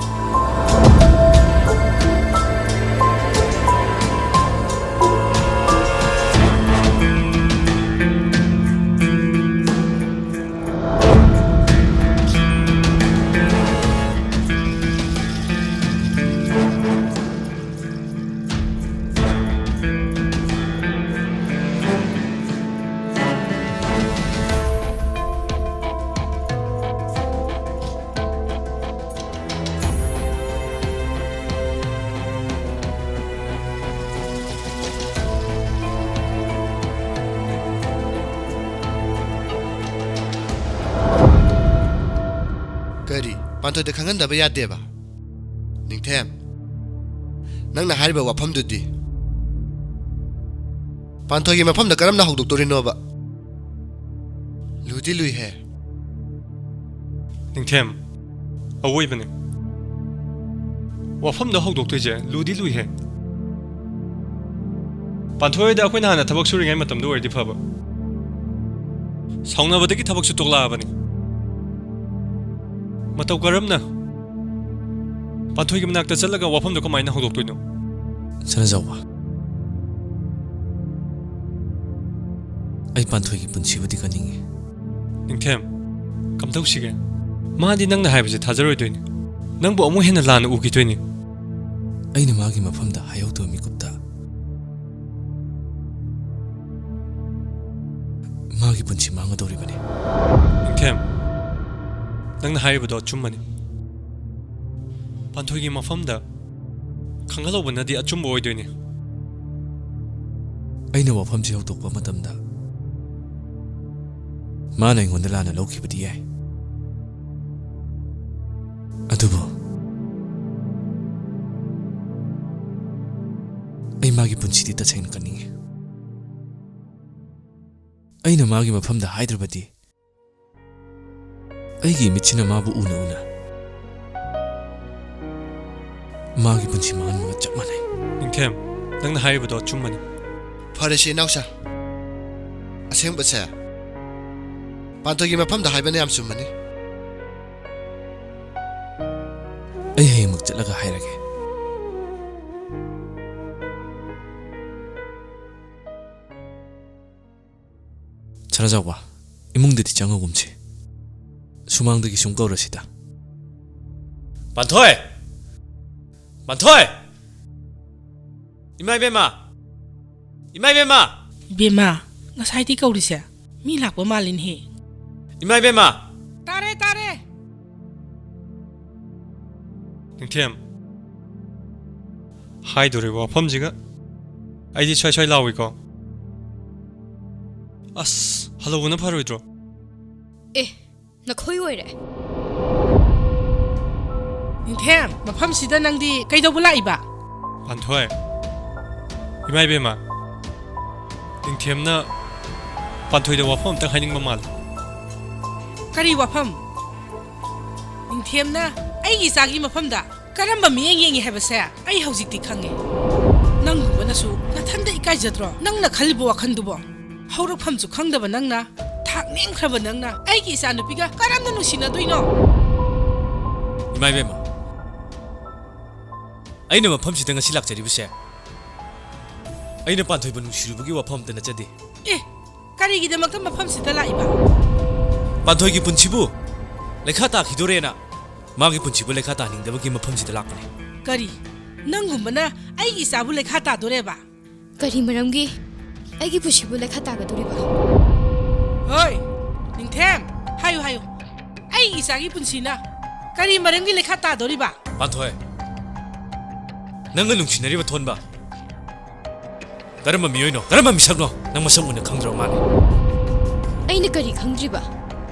ꯀꯔꯤ? ꯄꯥꯟꯊꯣꯏꯗ ꯈꯪꯍꯟꯗꯕ ꯌꯥꯗꯦꯕ? ꯅꯤꯡꯊꯦꯝ, ꯅꯪꯅ ꯍꯥꯏꯔꯤꯕ ꯋꯥꯐꯝꯗꯨꯗꯤ ꯄꯥꯟꯊꯣꯏꯒꯤ ꯃꯐꯝꯗ ꯀꯔꯝꯅ ꯍꯧꯗꯣꯛꯇꯣꯔꯤꯅꯣꯕ? ꯂꯨꯗꯤ ꯂꯨꯏꯍꯦ꯫ ꯅꯤꯡꯊꯦꯝ, ꯑꯋꯣꯏꯕꯅꯦ꯫ ꯋꯥꯐꯝꯗ ꯍꯧꯗꯣꯛꯇꯣꯏꯁꯦ ꯂꯨꯗꯤ ꯂꯨꯏꯍꯦ꯫ ꯄꯥꯟꯊꯣꯏꯗ ꯑꯩꯈꯣꯏꯅ ꯍꯥꯟꯅ ꯊꯕꯛ ꯁꯨꯔꯤꯉꯩ ꯃꯇꯝꯗ ꯑꯣꯏꯔꯗꯤ ꯐꯕ꯫ ꯁꯥꯎꯅꯕꯗꯒꯤ ꯊꯕꯛꯁꯨ ꯇꯣꯛꯂꯛꯑꯕꯅꯤ꯫ ꯃꯇꯧ ꯀꯔꯝꯅ ꯄꯥꯟꯊꯣꯏꯒꯤ ꯃꯅꯥꯛꯇ ꯆꯠꯂꯒ ꯋꯥꯐꯝꯗꯣ ꯀꯃꯥꯏꯅ ꯍꯧꯗꯣꯛꯇꯣꯏꯅꯣ? ꯁꯅꯥꯖꯥꯎꯕ, ꯑꯩ ꯄꯥꯟꯊꯣꯏꯒꯤ ꯄꯨꯟꯁꯤꯕꯨꯗꯤ ꯀꯟꯅꯤꯡꯉꯤ꯫ ꯅꯤꯡꯊꯦꯝ, ꯀꯝꯗꯧꯁꯤꯒꯦ? ꯃꯥꯗꯤ ꯅꯪꯅ ꯍꯥꯏꯕꯁꯦ ꯊꯥꯖꯔꯣꯏꯗꯣꯏꯅꯤ꯫ ꯅꯪꯕꯨ ꯑꯃꯨꯛ ꯍꯦꯟꯅ ꯂꯥꯟꯅ ꯎꯈꯤꯗꯣꯏꯅꯤ꯫ ꯑꯩꯅ ꯃꯥꯒꯤ ꯃꯐꯝꯗ ꯍꯥꯏꯍꯧꯗꯕ ꯃꯤꯀꯨꯞꯇ ꯃꯥꯒꯤ ꯄꯨꯟꯁꯤ ꯃꯥꯡꯒꯗꯧꯔꯤꯕꯅꯤ꯫ ꯅꯤꯡꯊꯦꯝ, ꯅꯪꯅ ꯍꯥꯏꯔꯤꯕꯗꯣ ꯑꯆꯨꯝꯕꯅꯤ꯫ ꯄꯥꯟꯊꯣꯏꯒꯤ ꯃꯐꯝꯗ ꯈꯪꯍꯜꯍꯧꯕꯅꯗꯤ ꯑꯆꯨꯝꯕ ꯑꯣꯏꯗꯣꯏꯅꯤ꯫ ꯑꯩꯅ ꯋꯥꯐꯝꯁꯤ ꯍꯧꯗꯣꯛꯄ ꯃꯇꯝꯗ ꯃꯥꯅ ꯑꯩꯉꯣꯟꯗ ꯂꯥꯟꯅ ꯂꯧꯈꯤꯕꯗꯤ ꯌꯥꯏ, ꯑꯗꯨꯕꯨ ꯑꯩ ꯃꯥꯒꯤ ꯄꯨꯟꯁꯤꯗꯤ ꯇꯁꯦꯡꯅ ꯀꯟꯅꯤꯡꯉꯤ꯫ ꯑꯩꯅ ꯃꯥꯒꯤ ꯃꯐꯝꯗ ꯍꯥꯏꯗ꯭ꯔꯕꯗꯤ, ꯑꯩꯒꯤ ꯃꯤꯠꯁꯤꯅ ꯃꯥꯕꯨ ꯎꯅ ꯎꯅ ꯃꯥꯒꯤ ꯄꯨꯟꯁꯤ ꯃꯥꯡꯍꯟꯕꯒ ꯆꯞ ꯃꯥꯟꯅꯩ꯫ ꯅꯤꯡꯊꯦꯝ, ꯅꯪꯅ ꯍꯥꯏꯔꯤꯕꯗꯣ ꯑꯆꯨꯝꯕꯅꯤ꯫ ꯐꯔꯦꯁꯦ ꯏꯅꯥꯎꯆꯥ, ꯑꯁꯦꯡꯕꯁꯦ ꯄꯥꯟꯊꯣꯏꯒꯤ ꯃꯐꯝꯗ ꯍꯥꯏꯕꯅ ꯌꯥꯝ ꯆꯨꯝꯃꯅꯤ꯫ ꯑꯩ ꯍꯌꯦꯡꯃꯛ ꯆꯠꯂꯒ ꯍꯥꯏꯔꯒꯦ꯫ ꯁꯅꯥꯖꯥꯎꯕ, ꯏꯃꯨꯡꯗꯗꯤ ꯆꯪꯉꯒꯨꯝꯁꯤ꯫ ꯁꯨꯃꯥꯡꯗꯒꯤ ꯁꯨꯝ ꯀꯧꯔꯁꯤꯗ꯫ ꯄꯥꯟꯊꯣꯏ! ꯄꯥꯟꯊꯣꯏ! ꯏꯃꯥ ꯏꯕꯦꯝꯃ! ꯏꯃꯥ ꯏꯕꯦꯝꯃ! ꯏꯕꯦꯝꯃ, ꯉꯁꯥꯏꯗꯤ ꯀꯧꯔꯤꯁꯦ ꯃꯤ ꯂꯥꯛꯄ ꯃꯥꯜꯂꯤꯅꯦꯍꯦ꯫ ꯏꯃꯥ ꯏꯕꯦꯝꯃ! ꯇꯥꯔꯦ, ꯇꯥꯔꯦ꯫ ꯅꯤꯡꯊꯦꯝ, ꯍꯥꯏꯗꯣꯔꯤꯕ ꯋꯥꯐꯝꯁꯤꯒ ꯑꯩꯗꯤ ꯁ꯭ꯋꯥꯏ ꯁ꯭ꯋꯥꯏ ꯂꯥꯎꯏꯀꯣ꯫ ꯑꯁ, ꯍꯜꯍꯧꯕꯅ ꯐꯔꯣꯏꯗ꯭ꯔꯣ? ꯑꯦ, ꯅꯈꯣꯏ ꯑꯣꯏꯔꯦ꯫ ꯅꯤꯡꯊꯦꯝ, ꯃꯐꯝꯁꯤꯗ ꯅꯪꯗꯤ ꯀꯩꯗꯧꯕ ꯂꯥꯛꯏꯕ? ꯄꯥꯟꯊꯣꯏ, ꯏꯃꯥ ꯏꯕꯦꯝꯃ, ꯅꯤꯡꯊꯦꯝꯅ ꯄꯥꯟꯊꯣꯏꯗ ꯋꯥꯐꯝ ꯑꯝꯇꯪ ꯍꯥꯏꯅꯤꯡꯕ ꯃꯥꯜꯂꯦ꯫ ꯀꯔꯤ ꯋꯥꯐꯝ? ꯅꯤꯡꯊꯦꯝꯅ ꯑꯩꯒꯤ ꯏꯆꯥꯒꯤ ꯃꯐꯝꯗ ꯀꯔꯝꯕ ꯃꯤꯠꯌꯦꯡ ꯌꯦꯡꯉꯤ ꯍꯥꯏꯕꯁꯦ ꯑꯩ ꯍꯧꯖꯤꯛꯇꯤ ꯈꯪꯉꯦ꯫ ꯅꯪꯒꯨꯝꯕꯅꯁꯨ ꯅꯊꯟꯗ ꯏꯀꯥꯏꯖꯗ꯭ꯔꯣ? ꯅꯪꯅ ꯈꯜꯂꯤꯕ ꯋꯥꯈꯜꯗꯨꯕꯣ? ꯍꯧꯔꯛꯐꯝꯁꯨ ꯈꯪꯗꯕ ꯅꯪꯅ, ꯊꯥꯛ ꯅꯦꯝꯈ꯭ꯔꯕ ꯅꯪꯅ ꯑꯩꯒꯤ ꯏꯆꯥꯅꯨꯄꯤꯒ ꯀꯔꯝꯅ ꯅꯨꯡꯁꯤꯅꯗꯣꯏꯅꯣ? ꯏꯃꯥ ꯏꯕꯦꯝꯃ, ꯑꯩꯅ ꯃꯐꯝꯁꯤꯗ ꯉꯁꯤ ꯂꯥꯛꯆꯔꯤꯕꯁꯦ ꯑꯩꯅ ꯄꯥꯟꯊꯣꯏꯕ ꯅꯨꯡꯁꯤꯔꯨꯕꯒꯤ ꯋꯥꯐꯝ ꯑꯝꯇ ꯅꯠꯆꯗꯦ꯫ ꯑꯦ, ꯀꯔꯤꯒꯤꯗꯃꯛꯇ ꯃꯐꯝꯁꯤꯗ ꯂꯥꯛꯏꯕ? ꯄꯥꯟꯊꯣꯏꯒꯤ ꯄꯨꯟꯁꯤꯕꯨ ꯂꯩꯈꯥ ꯇꯥꯈꯤꯗꯣꯔꯦꯅ, ꯃꯥꯒꯤ ꯄꯨꯟꯁꯤꯕꯨ ꯂꯩꯈꯥ ꯇꯥꯍꯟꯅꯤꯡꯗꯕꯒꯤ ꯃꯐꯝꯁꯤꯗ ꯂꯥꯛꯄꯅꯦ꯫ ꯀꯔꯤ? ꯅꯪꯒꯨꯝꯕꯅ ꯑꯩꯒꯤ ꯏꯆꯥꯕꯨ ꯂꯩꯈꯥ ꯇꯥꯗꯣꯔꯦꯕ? ꯀꯔꯤ ꯃꯔꯝꯒꯤ ꯑꯩꯒꯤ ꯄꯨꯟꯁꯤꯕꯨ ꯂꯩꯈꯥ ꯇꯥꯒꯗꯧꯔꯤꯕ? ꯍꯣꯏ, ꯅꯤꯡꯊꯦꯝ, ꯍꯥꯏꯌꯨ, ꯍꯥꯏꯌꯨ꯫ ꯑꯩꯒꯤ ꯏꯆꯥꯒꯤ ꯄꯨꯟꯁꯤꯅ ꯀꯔꯤ ꯃꯔꯝꯒꯤ ꯂꯩꯈꯥ ꯇꯥꯗꯧꯔꯤꯕ? ꯄꯥꯟꯊꯣꯏ, ꯅꯪꯒ ꯅꯨꯡꯁꯤꯅꯔꯤꯕ ꯊꯣꯟꯕ ꯀꯔꯝꯕ ꯃꯤꯑꯣꯏꯅꯣ? ꯀꯔꯝꯕ ꯃꯤꯁꯛꯅꯣ? ꯅꯪ ꯃꯁꯛ ꯃꯨꯟꯅ ꯈꯪꯗ꯭ꯔꯕ ꯃꯥꯜꯂꯦ꯫ ꯑꯩꯅ ꯀꯔꯤ ꯈꯪꯗ꯭ꯔꯤꯕ?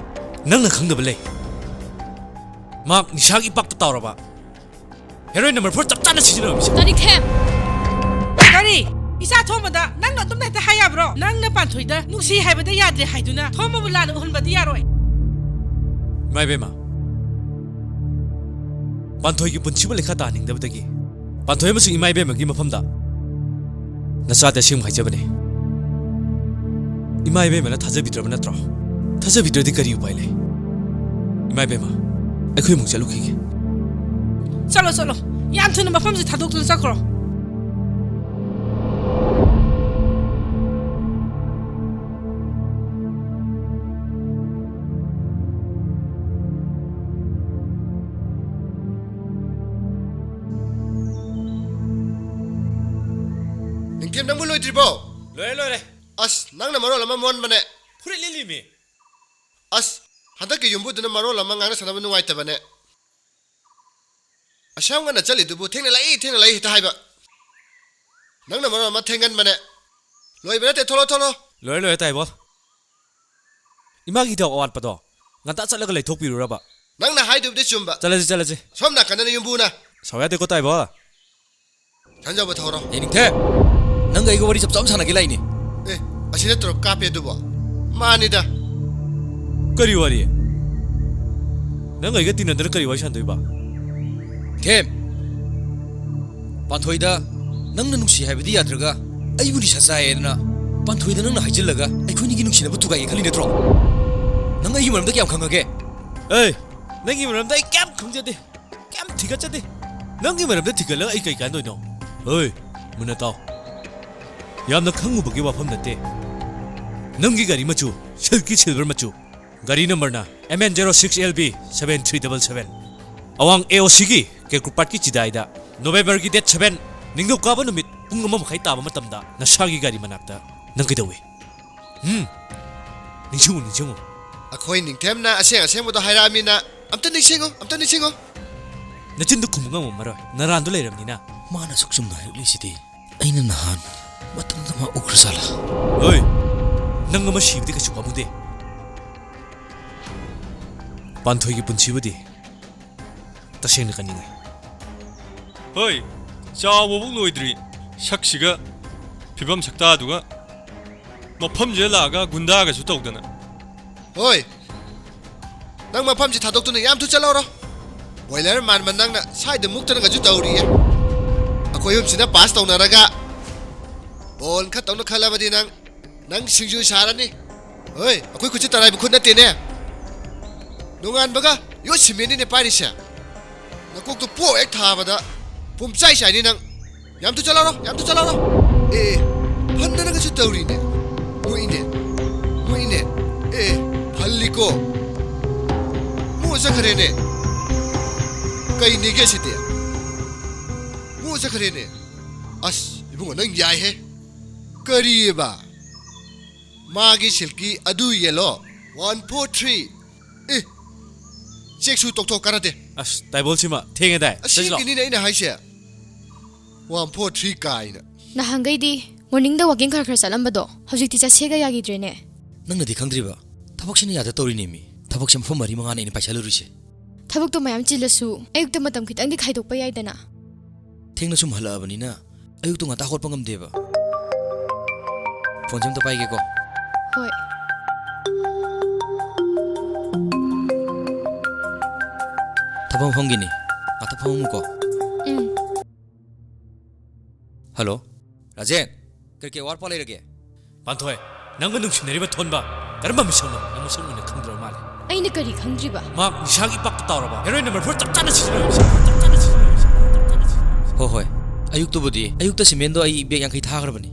ꯅꯪꯅ ꯈꯪꯗꯕ ꯂꯩ꯫ ꯃꯍꯥꯛ ꯅꯤꯁꯥꯒꯤ ꯏꯄꯥꯛꯇ ꯇꯥꯎꯔꯕ ꯍꯦꯔꯣꯏꯟ ꯅꯝꯕꯔ ꯐꯣꯔ ꯆꯞ ꯆꯥꯅ ꯁꯤꯖꯤꯟꯅꯕ ꯃꯤꯁꯛ꯫ ꯇꯥꯅꯤꯡꯊꯦꯝ! ꯀꯔꯤ? ꯏꯆꯥ ꯊꯣꯝꯕꯗ ꯅꯪꯅ ꯑꯗꯨꯝ ꯍꯦꯛꯇ ꯍꯥꯏ ꯌꯥꯕ꯭ꯔꯣ? ꯅꯪꯅ ꯄꯥꯟꯊꯣꯏꯗ ꯅꯨꯡꯁꯤ ꯍꯥꯏꯕꯗ ꯌꯥꯗ꯭ꯔꯦ ꯍꯥꯏꯗꯨꯅ ꯊꯣꯝꯕꯕꯨ ꯂꯥꯟꯅ ꯎꯍꯟꯕꯗꯤ ꯌꯥꯔꯣꯏ꯫ ꯏꯃꯥ ꯏꯕꯦꯝꯃ, ꯄꯥꯟꯊꯣꯏꯒꯤ ꯄꯨꯟꯁꯤꯕꯨ ꯂꯩꯈꯥ ꯇꯥꯍꯟꯅꯤꯡꯗꯕꯗꯒꯤ ꯄꯥꯟꯊꯣꯏ ꯑꯃꯁꯨꯡ ꯏꯃꯥ ꯏꯕꯦꯝꯃꯒꯤ ꯃꯐꯝꯗ ꯅꯆꯥꯗꯤ ꯑꯁꯦꯡꯕ ꯍꯥꯏꯖꯕꯅꯦ꯫ ꯏꯃꯥ ꯏꯕꯦꯝꯃꯅ ꯊꯥꯖꯕꯤꯗ꯭ꯔꯕ ꯅꯠꯇ꯭ꯔꯣ? ꯊꯥꯖꯕꯤꯗ꯭ꯔꯗꯤ ꯀꯔꯤ ꯎꯄꯥꯏ ꯂꯩ? ꯏꯃꯥ ꯏꯕꯦꯝꯃ, ꯑꯩꯈꯣꯏ ꯑꯃꯨꯛ ꯆꯠꯂꯨꯈꯤꯒꯦ꯫ ꯆꯠꯂꯣ, ꯆꯠꯂꯣ꯫ ꯌꯥꯝ ꯊꯨꯅ ꯃꯐꯝꯁꯦ ꯊꯥꯗꯣꯛꯇꯨꯅ ꯆꯠꯈ꯭ꯔꯣ꯫ ꯅꯤꯡꯊꯦꯝ, ꯅꯪꯕꯨ ꯂꯣꯏꯗ꯭ꯔꯤꯕꯣ? ꯂꯣꯏꯔꯦ, ꯂꯣꯏꯔꯦ꯫ ꯑꯁ, ꯅꯪꯅ ꯃꯔꯣꯜ ꯑꯃ ꯃꯣꯟꯕꯅꯦ꯫ ꯐꯨꯔꯤꯠ ꯂꯤꯠꯂꯤꯃꯤ꯫ ꯑꯁ, ꯍꯟꯗꯛꯀꯤ ꯌꯨꯝꯕꯨꯗꯨꯅ ꯃꯔꯣꯜ ꯑꯃ ꯉꯥꯡꯅ ꯁꯥꯟꯅꯕ ꯅꯨꯡꯉꯥꯏꯇꯕꯅꯦ꯫ ꯑꯁꯨꯌꯥꯝ ꯉꯟꯅ ꯆꯠꯂꯤꯗꯨꯕꯨ ꯊꯦꯡꯅ ꯂꯥꯛꯏ, ꯊꯦꯡꯅ ꯂꯥꯛꯏ ꯍꯦꯛꯇ ꯍꯥꯏꯕ꯫ ꯅꯪꯅ ꯃꯔꯣꯜ ꯑꯃ ꯊꯦꯡꯒꯟꯕꯅꯦ꯫ ꯂꯣꯏꯕ ꯅꯠꯇꯦ, ꯊꯣꯛꯂꯣ, ꯊꯣꯛꯂꯣ꯫ ꯂꯣꯏꯔꯦ, ꯂꯣꯏꯔꯦ, ꯇꯥꯏꯕꯣꯜ꯫ ꯏꯃꯥꯒꯤ ꯍꯤꯗꯥꯛ ꯑꯋꯥꯠꯄꯗꯣ ꯉꯟꯇꯥ ꯆꯠꯂꯒ ꯂꯩꯊꯣꯛꯄꯤꯔꯨꯔꯕ? ꯅꯪꯅ ꯍꯥꯏꯗꯨꯕꯨꯗꯤ ꯆꯨꯝꯕ꯫ ꯆꯠꯂꯁꯤ, ꯆꯠꯂꯁꯤ꯫ ꯁꯣꯝ ꯅꯥꯀꯟꯗꯅ ꯌꯨꯝꯕꯨꯅ꯫ ꯁꯥꯎ ꯌꯥꯗꯦꯀꯣ, ꯇꯥꯏꯕꯣꯜ꯫ ꯁꯟꯖꯥꯎꯕ ꯊꯧꯔꯣ꯫ ꯑꯦ, ꯅꯤꯡꯊꯦꯝ! ꯅꯪꯒ ꯑꯩꯒ ꯋꯥꯔꯤ ꯆꯞ ꯆꯥꯕ ꯁꯥꯟꯅꯒꯦ ꯂꯥꯛꯏꯅꯦ꯫ ꯑꯦ, ꯑꯁꯤ ꯅꯠꯇ꯭ꯔꯣ ꯀꯥꯞꯄꯦ ꯑꯗꯨꯕꯣ? ꯃꯥꯅꯤꯗ꯫ ꯀꯔꯤ ꯋꯥꯔꯤ? ꯅꯪ ꯑꯩꯒ ꯇꯤꯟꯅꯗꯅ ꯀꯔꯤ ꯋꯥꯔꯤ ꯁꯥꯟꯗꯣꯏꯕ? ꯅꯤꯡꯊꯦꯝ! ꯄꯥꯟꯊꯣꯏꯗ ꯅꯪꯅ ꯅꯨꯡꯁꯤ ꯍꯥꯏꯕꯗꯤ ꯌꯥꯗ꯭ꯔꯒ ꯑꯩꯕꯨ ꯅꯤꯁꯥ ꯆꯥꯏꯌꯦꯗꯅ ꯄꯥꯟꯊꯣꯏꯗ ꯅꯪꯅ ꯍꯥꯏꯖꯤꯜꯂꯒ ꯑꯩꯈꯣꯏꯅꯤꯒꯤ ꯅꯨꯡꯁꯤꯅꯕ ꯊꯨꯒꯥꯏꯒꯦ ꯈꯜꯂꯤ ꯅꯠꯇ꯭ꯔꯣ? ꯅꯪ ꯑꯩꯒꯤ ꯃꯔꯝꯗ ꯀꯌꯥꯝ ꯈꯪꯉꯒꯦ? ꯑꯦ, ꯅꯪꯒꯤ ꯃꯔꯝꯗ ꯑꯩ ꯀꯌꯥꯝ ꯈꯪꯖꯗꯦ꯫ ꯀꯌꯥꯝ ꯊꯤꯒꯠꯆꯗꯦ꯫ ꯅꯪꯒꯤ ꯃꯔꯝꯗ ꯊꯤꯒꯠꯂꯒ ꯑꯩ ꯀꯩ ꯀꯥꯟꯗꯣꯏꯅꯣ? ꯍꯣꯏ, ꯃꯨꯟꯅ ꯇꯥꯎ꯫ ꯌꯥꯝꯅ ꯈꯪꯉꯨꯕꯒꯤ ꯋꯥꯐꯝ ꯅꯠꯇꯦ꯫ ꯅꯪꯒꯤ ꯒꯥꯔꯤ ꯃꯆꯨ, ꯁꯤꯜꯀꯤ ꯁꯤꯜꯚꯔ ꯃꯆꯨ꯫ ꯒꯥꯔꯤ ꯅꯝꯕꯔꯅ M N zero six L B seven three double seven꯫ ꯑꯋꯥꯡ A O C ꯒꯤ ꯀꯦꯀ꯭ꯔꯨꯄꯥꯠꯀꯤ ꯆꯤꯗꯥꯏꯗ ꯅꯣꯕꯦꯝꯕꯔꯒꯤ date seven, ꯅꯤꯡꯊꯧꯀꯥꯕ ꯅꯨꯃꯤꯠ ꯄꯨꯡ ꯑꯃ ꯃꯈꯥꯏ ꯇꯥꯕ ꯃꯇꯝꯗ ꯅꯁꯥꯒꯤ ꯒꯥꯔꯤ ꯃꯅꯥꯛꯇ ꯅꯪ ꯀꯩꯗꯧꯏ? ꯎꯝ, ꯅꯤꯡꯁꯤꯡꯉꯨ, ꯅꯤꯡꯁꯤꯡꯉꯨ꯫ ꯑꯩꯈꯣꯏ ꯅꯤꯡꯊꯦꯝꯅ ꯑꯁꯦꯡ ꯑꯁꯦꯡꯕꯗꯣ ꯍꯥꯏꯔꯛꯑꯃꯤꯅ ꯑꯝꯇ ꯅꯤꯡꯁꯤꯡꯉꯨ, ꯑꯝꯇ ꯅꯤꯡꯁꯤꯡꯉꯨ꯫ ꯅꯆꯤꯟꯗꯨ ꯈꯨꯝꯕ ꯉꯝꯃꯝꯃꯔꯣꯏ, ꯅꯔꯥꯟꯗꯨ ꯂꯩꯔꯝꯅꯤꯅ꯫ ꯃꯥꯅ ꯑꯁꯨꯛ ꯆꯨꯝꯅ ꯍꯥꯏꯔꯛꯂꯤꯁꯤꯗꯤ ꯑꯩꯅ ꯅꯍꯥꯟ ꯃꯇꯝꯗ ꯃꯥ ꯎꯈ꯭ꯔꯖꯥꯠꯂꯥ? ꯍꯣꯏ, ꯅꯪ ꯑꯃ ꯁꯤꯕꯗꯤ ꯀꯩꯁꯨ ꯄꯥꯝꯃꯨꯗꯦ꯫ ꯄꯥꯟꯊꯣꯏꯒꯤ ꯄꯨꯟꯁꯤꯕꯨꯗꯤ ꯇꯁꯦꯡꯅ ꯀꯟꯅꯤꯡꯉꯤ꯫ ꯍꯣꯏ, ꯆꯥꯎꯕꯕꯨ ꯂꯣꯏꯗ꯭ꯔꯤ, ꯁꯛꯁꯤꯒ ꯐꯤꯕꯝ ꯁꯛꯇꯥꯗꯨꯒ ꯃꯐꯝꯁꯤꯗ ꯂꯥꯛꯑꯒ ꯒꯨꯟꯗꯥꯒꯁꯨ ꯇꯧꯗꯅ꯫ ꯍꯣꯏ, ꯅꯪ ꯃꯐꯝꯁꯤ ꯊꯥꯗꯣꯛꯇꯨꯅ ꯌꯥꯝ ꯊꯨ ꯆꯠꯍꯧꯔꯣ꯫ ꯕꯣꯏꯂꯔ ꯃꯥꯟꯕ ꯅꯪꯅ ꯁ꯭ꯋꯥꯏꯗ ꯃꯨꯛꯇꯅꯒꯁꯨ ꯇꯧꯔꯤꯌꯦ꯫ ꯑꯩꯈꯣꯏ ꯑꯍꯨꯝꯁꯤꯅ ꯄꯥꯁ ꯇꯧꯅꯔꯒ ꯕꯣꯟ ꯈꯔ ꯇꯧꯅ ꯈꯜꯂꯕꯗꯤ ꯅꯪ, ꯅꯪ ꯁꯤꯡꯖꯨ ꯁꯥꯔꯅꯤ꯫ ꯍꯣꯏ, ꯑꯩꯈꯣꯏ ꯈꯨꯠꯁꯤ ꯇꯔꯥꯏꯕ ꯈꯨꯠ ꯅꯠꯇꯦꯅꯦ꯫ ꯅꯣꯡꯉꯥꯟꯕꯒ ꯌꯣꯠ ꯁꯤꯃꯦꯟꯅꯤꯅꯦ ꯄꯥꯏꯔꯤꯁꯦ꯫ ꯅꯀꯣꯛꯇꯨ ꯄꯣꯛ ꯍꯦꯛ ꯊꯥꯕꯗ ꯄꯨꯝꯆꯥꯏ ꯆꯥꯏꯅꯤ ꯅꯪ꯫ ꯌꯥꯝ ꯊꯨ ꯆꯠꯂꯧꯔꯣ, ꯌꯥꯝ ꯊꯨ ꯆꯠꯂꯧꯔꯣ꯫ ꯑꯦ, ꯐꯟꯗꯅꯒꯁꯨ ꯇꯧꯔꯤꯅꯦ꯫ ꯃꯣꯏꯅꯦ, ꯃꯣꯏꯅꯦ꯫ ꯑꯦ, ꯐꯜꯂꯤꯀꯣ꯫ ꯃꯣꯏ ꯆꯠꯈ꯭ꯔꯦꯅꯦ꯫ ꯀꯩꯅꯦꯒꯦ ꯁꯤꯗꯤ? ꯃꯣꯏ ꯆꯠꯈ꯭ꯔꯦꯅꯦ꯫ ꯑꯁ, ꯏꯕꯨꯡꯉꯣ, ꯅꯪ ꯌꯥꯏꯍꯦ꯫ ꯀꯔꯤꯑꯕ? ꯃꯥꯒꯤ ꯁꯤꯜꯀꯤ ꯑꯗꯨ ꯌꯦꯜꯂꯣ꯫ One four three. ꯑꯦ, ꯆꯦꯛꯁꯨ ꯇꯧꯊꯣꯛ ꯀꯥꯟꯅꯗꯦ꯫ ꯑꯁ, ꯇꯥꯏꯕꯣꯜꯁꯤꯃ ꯊꯦꯡꯉꯦꯗꯥꯏ꯫ ꯆꯠꯁꯤ ꯂꯥꯛꯑꯣ꯫ ꯑꯁꯤꯒꯤꯅꯤꯅꯦ ꯑꯩꯅ ꯍꯥꯏꯁꯦ꯫ ꯋꯥꯟ ꯐꯣꯔ ꯊ꯭ꯔꯤ ꯀꯥꯏꯅ꯫ ꯅꯍꯥꯟꯈꯩꯗꯤ ꯃꯣꯔꯅꯤꯡꯗ ꯋꯥꯀꯤꯡ ꯈꯔ ꯈꯔ ꯆꯠꯂꯝꯕꯗꯣ ꯍꯧꯖꯤꯛꯇꯤ ꯆꯠꯁꯦꯒ ꯌꯥꯈꯤꯗ꯭ꯔꯦꯅꯦ꯫ ꯅꯪꯅꯗꯤ ꯈꯪꯗ꯭ꯔꯤꯕ, ꯊꯕꯛꯁꯤꯅ ꯌꯥꯗ ꯇꯧꯔꯤꯅꯦꯃꯤ꯫ ꯊꯕꯛꯁꯦ ꯃꯐꯝ ꯃꯔꯤ ꯃꯉꯥꯅꯦ ꯑꯩꯅ ꯄꯥꯏꯁꯜꯂꯨꯔꯤꯁꯦ꯫ ꯊꯕꯛꯇꯣ ꯃꯌꯥꯝ ꯆꯤꯜꯂꯁꯨ ꯑꯌꯨꯛꯇ ꯃꯇꯝ ꯈꯤꯇꯪꯗꯤ ꯈꯥꯏꯗꯣꯛꯄ ꯌꯥꯏꯗꯅ꯫ ꯊꯦꯡꯅ ꯁꯨꯝ ꯍꯜꯂꯛꯑꯕꯅꯤꯅ ꯑꯌꯨꯛꯇꯣ ꯉꯟꯇꯥ ꯍꯧꯒꯠꯄ ꯉꯝꯗꯦꯕ꯫ ꯐꯣꯟꯁꯦ ꯑꯝꯇ ꯄꯥꯏꯒꯦꯀꯣ꯫ ꯍꯣꯏ꯫ ꯊꯕꯛ ꯃꯐꯝꯒꯤꯅꯤ꯫ ꯉꯥꯛꯇ ꯐꯝꯃꯝꯃꯨꯀꯣ꯫ ꯎꯝ꯫ ꯍꯜꯂꯣ꯫ ꯔꯥꯖꯦꯟ, ꯀꯔꯤ ꯀꯔꯤ ꯑꯋꯥꯠ ꯑꯄꯥ ꯂꯩꯔꯒꯦ? ꯄꯥꯟꯊꯣꯏ, ꯅꯪꯒ ꯅꯨꯡꯁꯤꯅꯔꯤꯕ ꯊꯣꯟꯕ ꯀꯔꯝꯕ ꯃꯤꯁꯛꯅꯣ? ꯅꯪ ꯃꯁꯛ ꯃꯨꯟꯅ ꯈꯪꯗ꯭ꯔꯕ ꯃꯥꯜꯂꯦ꯫ ꯑꯩꯅ ꯀꯔꯤ ꯈꯪꯗ꯭ꯔꯤꯕ? ꯃꯍꯥꯛ ꯅꯤꯁꯥꯒꯤ ꯏꯄꯥꯛꯇ ꯇꯥꯎꯔꯕ ꯍꯦꯔꯣꯏꯟ ꯅꯝꯕꯔ ꯐꯣꯔ ꯆꯞ ꯆꯥꯅ ꯁꯤꯖꯤꯟꯅꯔꯝꯃꯤ꯫ ꯍꯣꯏ, ꯍꯣꯏ꯫ ꯑꯌꯨꯛꯇꯨꯕꯨꯗꯤ, ꯑꯌꯨꯛꯇ ꯁꯤꯃꯦꯟꯗꯣ ꯑꯩ ꯕꯦꯒ ꯌꯥꯡꯈꯩ ꯊꯥꯈ꯭ꯔꯕꯅꯤ꯫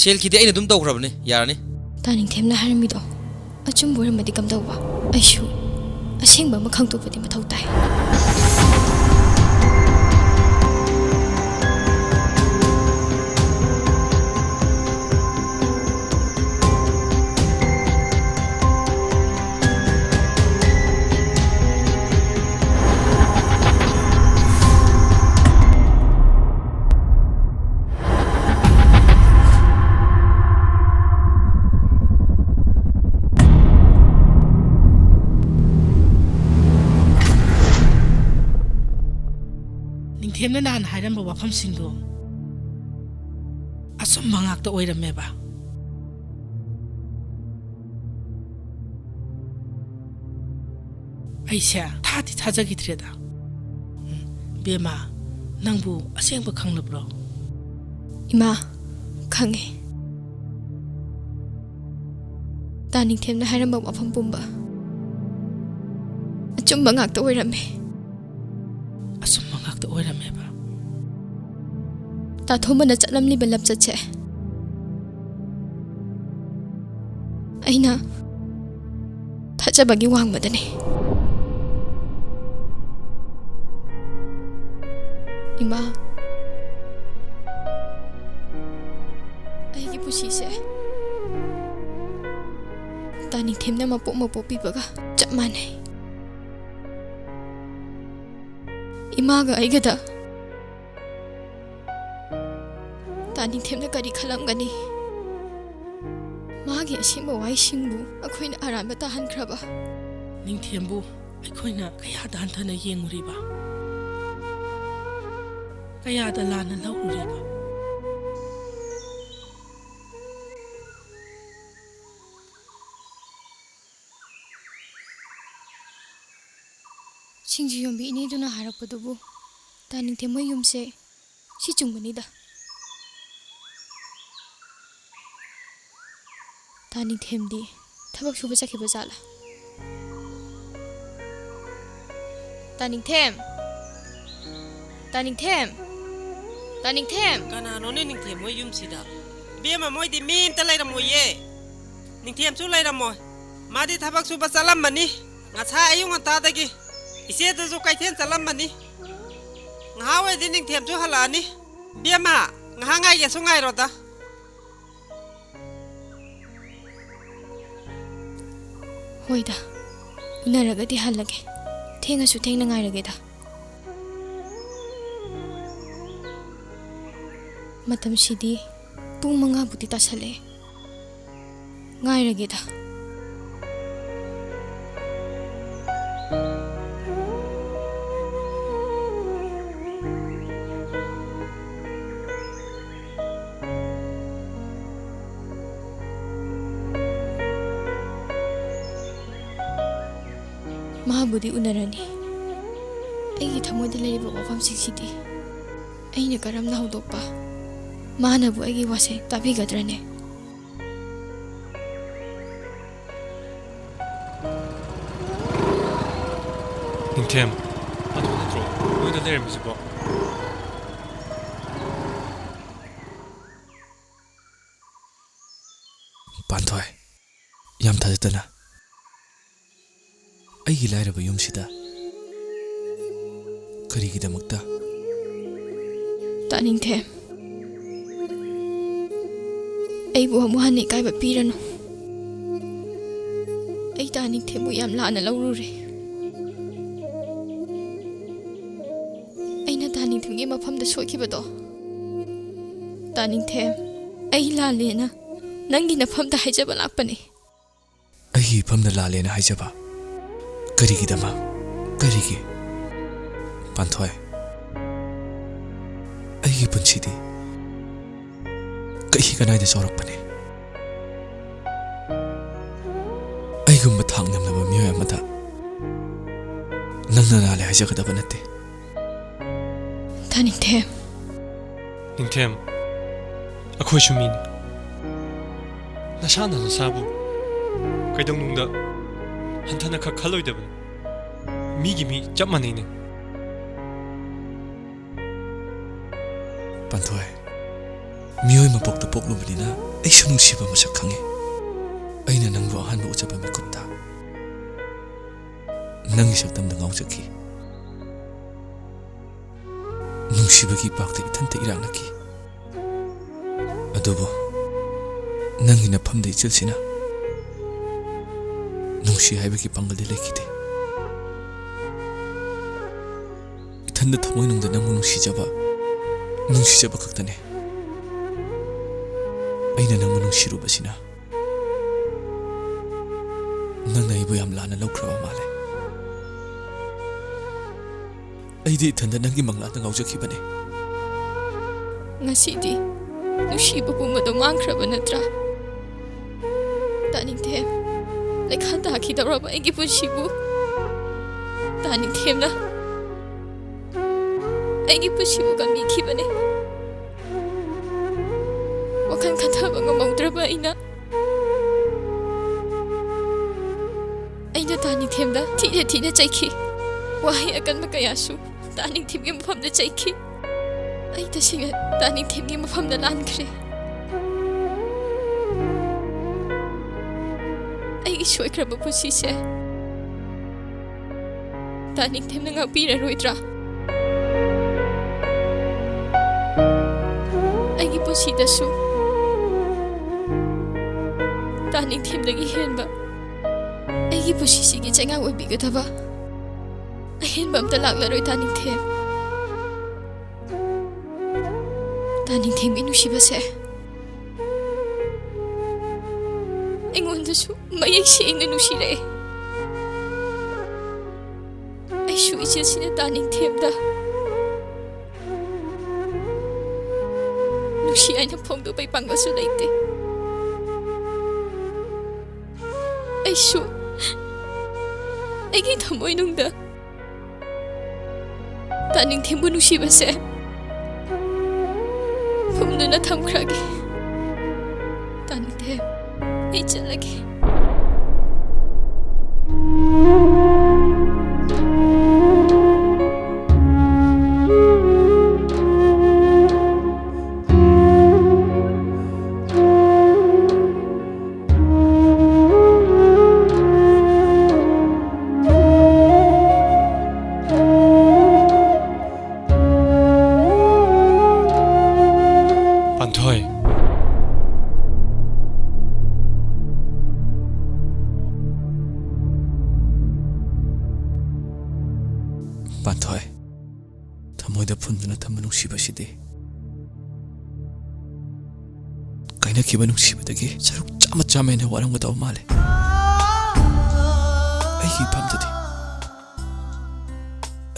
ꯁꯦꯜꯒꯤꯗꯤ ꯑꯩꯅ ꯑꯗꯨꯝ ꯇꯧꯈ꯭ꯔꯕꯅꯤ꯫ ꯌꯥꯔꯅꯤ꯫ ꯇꯥꯅꯤꯡꯊꯦꯝꯅ ꯍꯥꯏꯔꯝꯃꯤꯗꯣ ꯑꯆꯨꯝꯕ ꯑꯣꯏꯔꯝꯃꯗꯤ ꯀꯝꯗꯧꯕ? ꯑꯩꯁꯨ ꯑꯁꯦꯡꯕ ꯑꯃ ꯈꯪꯗꯣꯛꯄꯗꯤ ꯃꯊꯧ ꯇꯥꯏ꯫ ꯅꯤꯡꯊꯦꯝꯅ ꯅꯍꯥꯟ ꯍꯥꯏꯔꯝꯕ ꯋꯥꯐꯝꯁꯤꯡꯗꯣ ꯑꯆꯨꯝꯕ ꯉꯥꯛꯇ ꯑꯣꯏꯔꯝꯃꯦꯕ꯫ ꯑꯩꯁꯦ ꯊꯥꯗꯤ ꯊꯥꯖꯈꯤꯗ꯭ꯔꯦꯗ꯫ ꯎꯝ, ꯕꯦꯝꯃ, ꯅꯪꯕꯨ ꯑꯁꯦꯡꯕ ꯈꯪꯂꯕ꯭ꯔꯣ? ꯏꯃꯥ, ꯈꯪꯉꯦ꯫ ꯇꯥ ꯅꯤꯡꯊꯦꯝꯅ ꯍꯥꯏꯔꯝꯕ ꯋꯥꯐꯝ ꯄꯨꯝꯕ ꯑꯆꯨꯝꯕ ꯉꯥꯛꯇ ꯑꯣꯏꯔꯝꯃꯦ꯫ ꯑꯆꯨꯝꯕ ꯉꯥꯛꯇ ꯑꯣꯏꯔꯝꯃꯦꯕ꯫ ꯇꯥ ꯊꯣꯝꯕꯅ ꯆꯠꯂꯝꯂꯤꯕ ꯂꯝꯆꯠꯁꯦ ꯑꯩꯅ ꯊꯥꯖꯕꯒꯤ ꯋꯥꯡꯃꯗꯅꯤ꯫ ꯏꯃꯥ, ꯑꯩꯒꯤ ꯄꯨꯟꯁꯤꯁꯦ ꯇꯥ ꯅꯤꯡꯊꯦꯝꯅ ꯃꯄꯣꯛ ꯃꯄꯣꯛꯄꯤꯕꯒ ꯆꯞ ꯃꯥꯟꯅꯩ꯫ ꯏꯃꯥꯒ ꯑꯩꯒꯗ ꯇꯥ ꯅꯤꯡꯊꯦꯝꯅ ꯀꯔꯤ ꯈꯜꯂꯝꯒꯅꯤ? ꯃꯥꯒꯤ ꯑꯁꯦꯡꯕ ꯋꯥꯍꯩꯁꯤꯡꯕꯨ ꯑꯩꯈꯣꯏꯅ ꯑꯔꯥꯟꯕ ꯇꯥꯍꯟꯈ꯭ꯔꯕ? ꯅꯤꯡꯊꯦꯝꯕꯨ ꯑꯩꯈꯣꯏꯅ ꯀꯌꯥꯗ ꯍꯟꯊꯅ ꯌꯦꯡꯂꯨꯔꯤꯕ, ꯀꯌꯥꯗ ꯂꯥꯟꯅ ꯂꯧꯔꯨꯔꯤꯕ꯫ ꯁꯤꯡꯖꯨ ꯌꯣꯟꯕꯤ ꯏꯅꯦꯗꯨꯅ ꯍꯥꯏꯔꯛꯄꯗꯨꯕꯨ ꯇꯥ ꯅꯤꯡꯊꯦꯝ ꯍꯣꯏ ꯌꯨꯝꯁꯦ ꯁꯤ ꯆꯨꯝꯒꯅꯤꯗ꯫ ꯇꯥ ꯅꯤꯡꯊꯦꯝꯗꯤ ꯊꯕꯛ ꯁꯨꯕ ꯆꯠꯈꯤꯕ ꯖꯥꯠꯂꯥ? ꯇꯥ ꯅꯤꯡꯊꯦꯝ! ꯇꯥ ꯅꯤꯡꯊꯦꯝ! ꯇꯥ ꯅꯤꯡꯊꯦꯝ! ꯀꯅꯥꯅꯣꯅꯦ ꯅꯤꯡꯊꯦꯝ ꯃꯣꯏ ꯌꯨꯝꯁꯤꯗ? ꯏꯕꯦꯝꯃ, ꯃꯣꯏꯗꯤ ꯃꯤ ꯑꯝꯇ ꯂꯩꯔꯝꯃꯣꯏꯌꯦ꯫ ꯅꯤꯡꯊꯦꯝꯁꯨ ꯂꯩꯔꯝꯃꯣꯏ꯫ ꯃꯥꯗꯤ ꯊꯕꯛ ꯁꯨꯕ ꯆꯠꯂꯝꯃꯅꯤ꯫ ꯉꯁꯥꯏ ꯑꯌꯨꯛ ꯉꯟꯇꯥꯗꯒꯤ ꯏꯆꯦꯗꯨꯁꯨ ꯀꯩꯊꯦꯜ ꯆꯠꯂꯝꯃꯅꯤ꯫ ꯉꯥꯏꯍꯥꯛ ꯑꯣꯏꯔꯗꯤ ꯅꯤꯡꯊꯦꯝꯁꯨ ꯍꯜꯂꯛꯑꯅꯤ꯫ ꯏꯕꯦꯝꯃ, ꯉꯥꯏꯍꯥꯛ ꯉꯥꯏꯒꯦꯁꯨ ꯉꯥꯏꯔꯣꯗ꯫ ꯍꯣꯏꯗ, ꯎꯅꯔꯒꯗꯤ ꯍꯜꯂꯒꯦ꯫ ꯊꯦꯡꯉꯁꯨ ꯊꯦꯡꯅ ꯉꯥꯏꯔꯒꯦꯗ꯫ ꯃꯇꯝꯁꯤꯗꯤ ꯄꯨꯡ ꯃꯉꯥꯕꯨꯗꯤ ꯇꯥꯁꯜꯂꯛꯑꯦ꯫ ꯉꯥꯏꯔꯒꯦꯗ꯫ ꯃꯥꯕꯨꯗꯤ ꯎꯅꯔꯅꯤ꯫ ꯑꯩꯒꯤ ꯊꯃꯣꯏꯗ ꯂꯩꯔꯤꯕ ꯋꯥꯐꯝꯁꯤꯡꯁꯤꯗꯤ ꯑꯩꯅ ꯀꯔꯝꯅ ꯍꯧꯗꯣꯛꯄ? ꯃꯥꯅꯕꯨ ꯑꯩꯒꯤ ꯋꯥꯁꯦ ꯇꯥꯕꯤꯒꯗ꯭ꯔꯅꯦ? ꯅꯤꯡꯊꯦꯝ, ꯑꯗꯨ ꯅꯠꯇ꯭ꯔꯣ ꯅꯣꯏꯗ ꯂꯩꯔꯝꯃꯤꯁꯤꯕꯣ? ꯄꯥꯟꯊꯣꯏ, ꯌꯥꯝ ꯊꯥꯖꯗꯅ ꯑꯩꯒꯤ ꯂꯥꯏꯔꯕ ꯌꯨꯝꯁꯤꯗ ꯀꯔꯤꯒꯤꯗꯃꯛꯇ? ꯇꯥꯅꯤꯡꯊꯦꯝ, ꯑꯩꯕꯨ ꯑꯃꯨꯛ ꯍꯟꯅ ꯏꯀꯥꯏꯕ ꯄꯤꯔꯅꯨ꯫ ꯑꯩ ꯇꯥꯅꯤꯡꯊꯦꯝꯕꯨ ꯌꯥꯝ ꯂꯥꯟꯅ ꯂꯧꯔꯨꯔꯦ꯫ ꯑꯩꯅ ꯇꯥꯅꯤꯡꯊꯦꯝꯒꯤ ꯃꯐꯝꯗ ꯁꯣꯏꯈꯤꯕꯗꯣ꯫ ꯇꯥꯅꯤꯡꯊꯦꯝ, ꯑꯩ ꯂꯥꯜꯂꯦꯅ ꯅꯪꯒꯤ ꯅꯐꯝꯗ ꯍꯥꯏꯖꯕ ꯂꯥꯛꯄꯅꯤ꯫ ꯑꯩꯒꯤ ꯏꯐꯝꯗ ꯂꯥꯜꯂꯦꯅ ꯍꯥꯏꯖꯕ? ꯀꯔꯤꯒꯤꯗꯃꯛ? ꯀꯔꯤꯒꯤ? ꯄꯥꯟꯊꯣꯏ, ꯑꯩꯒꯤ ꯄꯨꯟꯁꯤꯗꯤ ꯀꯩ ꯀꯅꯥꯏꯗ ꯆꯥꯎꯔꯛꯄꯅꯤ? ꯑꯩꯒꯨꯝꯕ ꯊꯥꯛ ꯅꯦꯝꯂꯕ ꯃꯤꯑꯣꯏ ꯑꯃꯗ ꯅꯪꯅ ꯂꯥꯜꯂꯦ ꯍꯥꯏꯖꯒꯗꯕ ꯅꯠꯇꯦ꯫ ꯇꯥꯅꯤꯡꯊꯦꯝ꯫ ꯅꯤꯡꯊꯦꯝ, ꯑꯩꯈꯣꯏꯁꯨ ꯃꯤꯅꯤ꯫ ꯅꯁꯥꯅ ꯅꯁꯥꯕꯨ ꯀꯩꯗꯧꯅꯨꯡꯗ ꯍꯟꯊꯅ ꯈꯛ ꯈꯜꯂꯣꯏꯗꯕꯅꯤ꯫ ꯃꯤꯒꯤ ꯃꯤ ꯆꯞ ꯃꯥꯟꯅꯩꯅꯦ꯫ ꯄꯥꯟꯊꯣꯏ, ꯃꯤꯑꯣꯏ ꯃꯄꯣꯛꯇ ꯄꯣꯛꯂꯨꯕꯅꯤꯅ ꯑꯩꯁꯨ ꯅꯨꯡꯁꯤꯕ ꯃꯁꯛ ꯈꯪꯉꯤ꯫ ꯑꯩꯅ ꯅꯪꯕꯨ ꯑꯍꯥꯟꯕ ꯎꯖꯕ ꯃꯤꯀꯨꯞꯇ ꯅꯪꯒꯤ ꯁꯛꯇꯝꯗ ꯉꯥꯎꯖꯈꯤ꯫ ꯅꯨꯡꯁꯤꯕꯒꯤ ꯏꯄꯥꯛꯇ ꯏꯊꯟꯇ ꯏꯔꯥꯛꯅꯈꯤ꯫ ꯑꯗꯨꯕꯨ ꯅꯪꯒꯤ ꯅꯐꯝꯗ ꯏꯆꯤꯜꯁꯤꯅ ꯅꯨꯡꯁꯤ ꯍꯥꯏꯕꯒꯤ ꯄꯥꯡꯒꯜꯗꯤ ꯂꯩꯈꯤꯗꯦ꯫ ꯏꯊꯟꯗ ꯊꯃꯣꯏꯅꯨꯡꯗ ꯅꯪꯕꯨ ꯅꯨꯡꯁꯤꯖꯕ, ꯅꯨꯡꯁꯤꯖꯕ ꯈꯛꯇꯅꯦ꯫ ꯑꯩꯅ ꯅꯪꯕꯨ ꯅꯨꯡꯁꯤꯔꯨꯕꯁꯤꯅ ꯅꯪꯅ ꯑꯩꯕꯨ ꯌꯥꯝ ꯂꯥꯟꯅ ꯂꯧꯈ꯭ꯔꯕ ꯃꯥꯜꯂꯦ꯫ ꯑꯩꯗꯤ ꯏꯊꯟꯗ ꯅꯪꯒꯤ ꯃꯪꯂꯥꯟꯗ ꯉꯥꯎꯖꯈꯤꯕꯅꯦ꯫ ꯉꯁꯤꯗꯤ ꯅꯨꯡꯁꯤꯕ ꯄꯨꯝꯕꯗꯣ ꯃꯥꯡꯈ꯭ꯔꯕ ꯅꯠꯇ꯭ꯔꯥ? ꯇꯥꯅꯤꯡꯊꯦꯝ, ꯂꯩꯈꯥ ꯇꯥꯈꯤꯗꯧꯔꯕ ꯑꯩꯒꯤ ꯄꯨꯟꯁꯤꯕꯨ꯫ ꯇꯥ ꯅꯤꯡꯊꯦꯝꯅ ꯑꯩꯒꯤ ꯄꯨꯟꯁꯤꯕꯨ ꯀꯟꯕꯤꯈꯤꯕꯅꯤ꯫ ꯋꯥꯈꯜ ꯈꯟꯊꯕ ꯉꯝꯍꯧꯗ꯭ꯔꯕ ꯑꯩꯅ, ꯑꯩꯅ ꯇꯥ ꯅꯤꯡꯊꯦꯝꯗ ꯊꯤꯅ ꯊꯤꯅ ꯆꯩꯈꯤ꯫ ꯋꯥꯍꯩ ꯑꯀꯟꯕ ꯀꯌꯥꯁꯨ ꯇꯥ ꯅꯤꯡꯊꯦꯝꯒꯤ ꯃꯐꯝꯗ ꯆꯩꯈꯤ꯫ ꯑꯩ ꯇꯁꯦꯡꯅ ꯇꯥ ꯅꯤꯡꯊꯦꯝꯒꯤ ꯃꯐꯝꯗ ꯂꯥꯟꯈ꯭ꯔꯦ꯫ ꯑꯩꯒꯤ ꯁꯣꯏꯈ꯭ꯔꯕ ꯄꯨꯟꯁꯤꯁꯦ ꯇꯥ ꯅꯤꯡꯊꯦꯝꯅ ꯉꯥꯛꯄꯤꯔꯔꯣꯏꯗ꯭ꯔꯥ? ꯑꯩꯒꯤ ꯄꯨꯟꯁꯤꯗꯁꯨ ꯇꯥ ꯅꯤꯡꯊꯦꯝꯗꯒꯤ ꯍꯦꯟꯕ, ꯑꯩꯒꯤ ꯄꯨꯟꯁꯤꯁꯤꯒꯤ ꯆꯩꯉꯥꯛ ꯑꯣꯏꯕꯤꯒꯗꯕ ꯑꯍꯦꯟꯕ ꯑꯝꯇ ꯂꯥꯛꯂꯔꯣꯏ, ꯇꯥ ꯅꯤꯡꯊꯦꯝ꯫ ꯇꯥ ꯅꯤꯡꯊꯦꯝꯒꯤ ꯅꯨꯡꯁꯤꯕꯁꯦ ꯑꯩꯉꯣꯟꯗꯁꯨ ꯃꯌꯦꯛ ꯁꯦꯡꯅ ꯅꯨꯡꯁꯤꯔꯛꯑꯦ꯫ ꯑꯩꯁꯨ ꯏꯆꯦꯁꯤꯅ ꯇꯥ ꯅꯤꯡꯊꯦꯝꯗ ꯅꯨꯡꯁꯤ ꯍꯥꯏꯅ ꯐꯣꯡꯗꯣꯛꯄꯩ ꯄꯥꯡꯒꯜꯁꯨ ꯂꯩꯇꯦ꯫ ꯑꯩꯁꯨ ꯑꯩꯒꯤ ꯊꯃꯣꯏꯅꯨꯡꯗ ꯇꯥ ꯅꯤꯡꯊꯦꯝꯕꯨ ꯅꯨꯡꯁꯤꯕꯁꯦ ꯐꯨꯝꯗꯨꯅ ꯊꯝꯈ꯭ꯔꯒꯦ꯫ ꯇꯥ ꯅꯤꯡꯊꯦꯝ, ꯑꯩ ꯆꯠꯂꯒꯦ꯫ ꯄꯥꯟꯊꯣꯏ꯫ ꯄꯥꯟꯊꯣꯏ, ꯊꯃꯣꯏꯗ ꯐꯨꯝꯗꯨꯅ ꯊꯝꯕ ꯅꯨꯡꯁꯤꯕꯁꯤꯗꯤ ꯀꯥꯏꯅꯈꯤꯕ ꯅꯨꯡꯁꯤꯕꯗꯒꯤ ꯁꯔꯨꯛ ꯆꯥꯝꯃ ꯆꯥꯝꯃ ꯍꯦꯟꯅ ꯋꯥꯔꯝꯒꯗꯕ ꯃꯥꯜꯂꯦ꯫ ꯑꯩꯒꯤ ꯏꯐꯝꯗꯗꯤ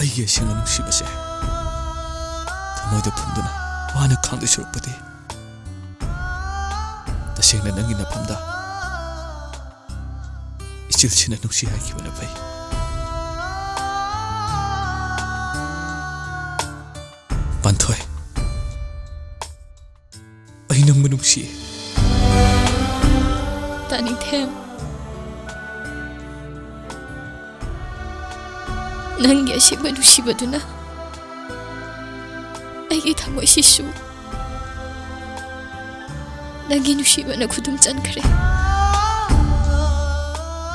ꯑꯩꯒꯤ ꯑꯁꯦꯡꯕ ꯅꯨꯡꯁꯤꯕꯁꯦ ꯊꯃꯣꯏꯗ ꯐꯨꯝꯗꯨꯅ ꯋꯥꯅ ꯈꯥꯡꯗꯣꯏ ꯁꯔꯨꯛꯄꯨꯗꯤ, ꯇꯁꯦꯡꯅ ꯅꯪꯒꯤ ꯅꯐꯝꯗ ꯏꯆꯤꯜꯁꯤꯅ ꯅꯨꯡꯁꯤ ꯍꯥꯏꯈꯤꯕꯅ ꯐꯩ꯫ ꯄꯥꯟꯊꯣꯏ, ꯑꯩ ꯅꯪꯕꯨ ꯅꯨꯡꯁꯤꯌꯦ꯫ ꯇꯥꯅꯤꯡꯊꯦꯝ, ꯅꯪꯒꯤ ꯑꯁꯦꯡꯕ ꯅꯨꯡꯁꯤꯕꯗꯨꯅ ꯑꯩꯒꯤ ꯊꯃꯣꯏꯁꯤꯁꯨ ꯅꯪꯒꯤ ꯅꯨꯡꯁꯤꯕꯅ ꯈꯨꯗꯨꯝ ꯆꯟꯈ꯭ꯔꯦ꯫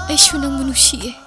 ꯑꯩꯁꯨ ꯅꯪꯕꯨ ꯅꯨꯡꯁꯤꯌꯦ꯫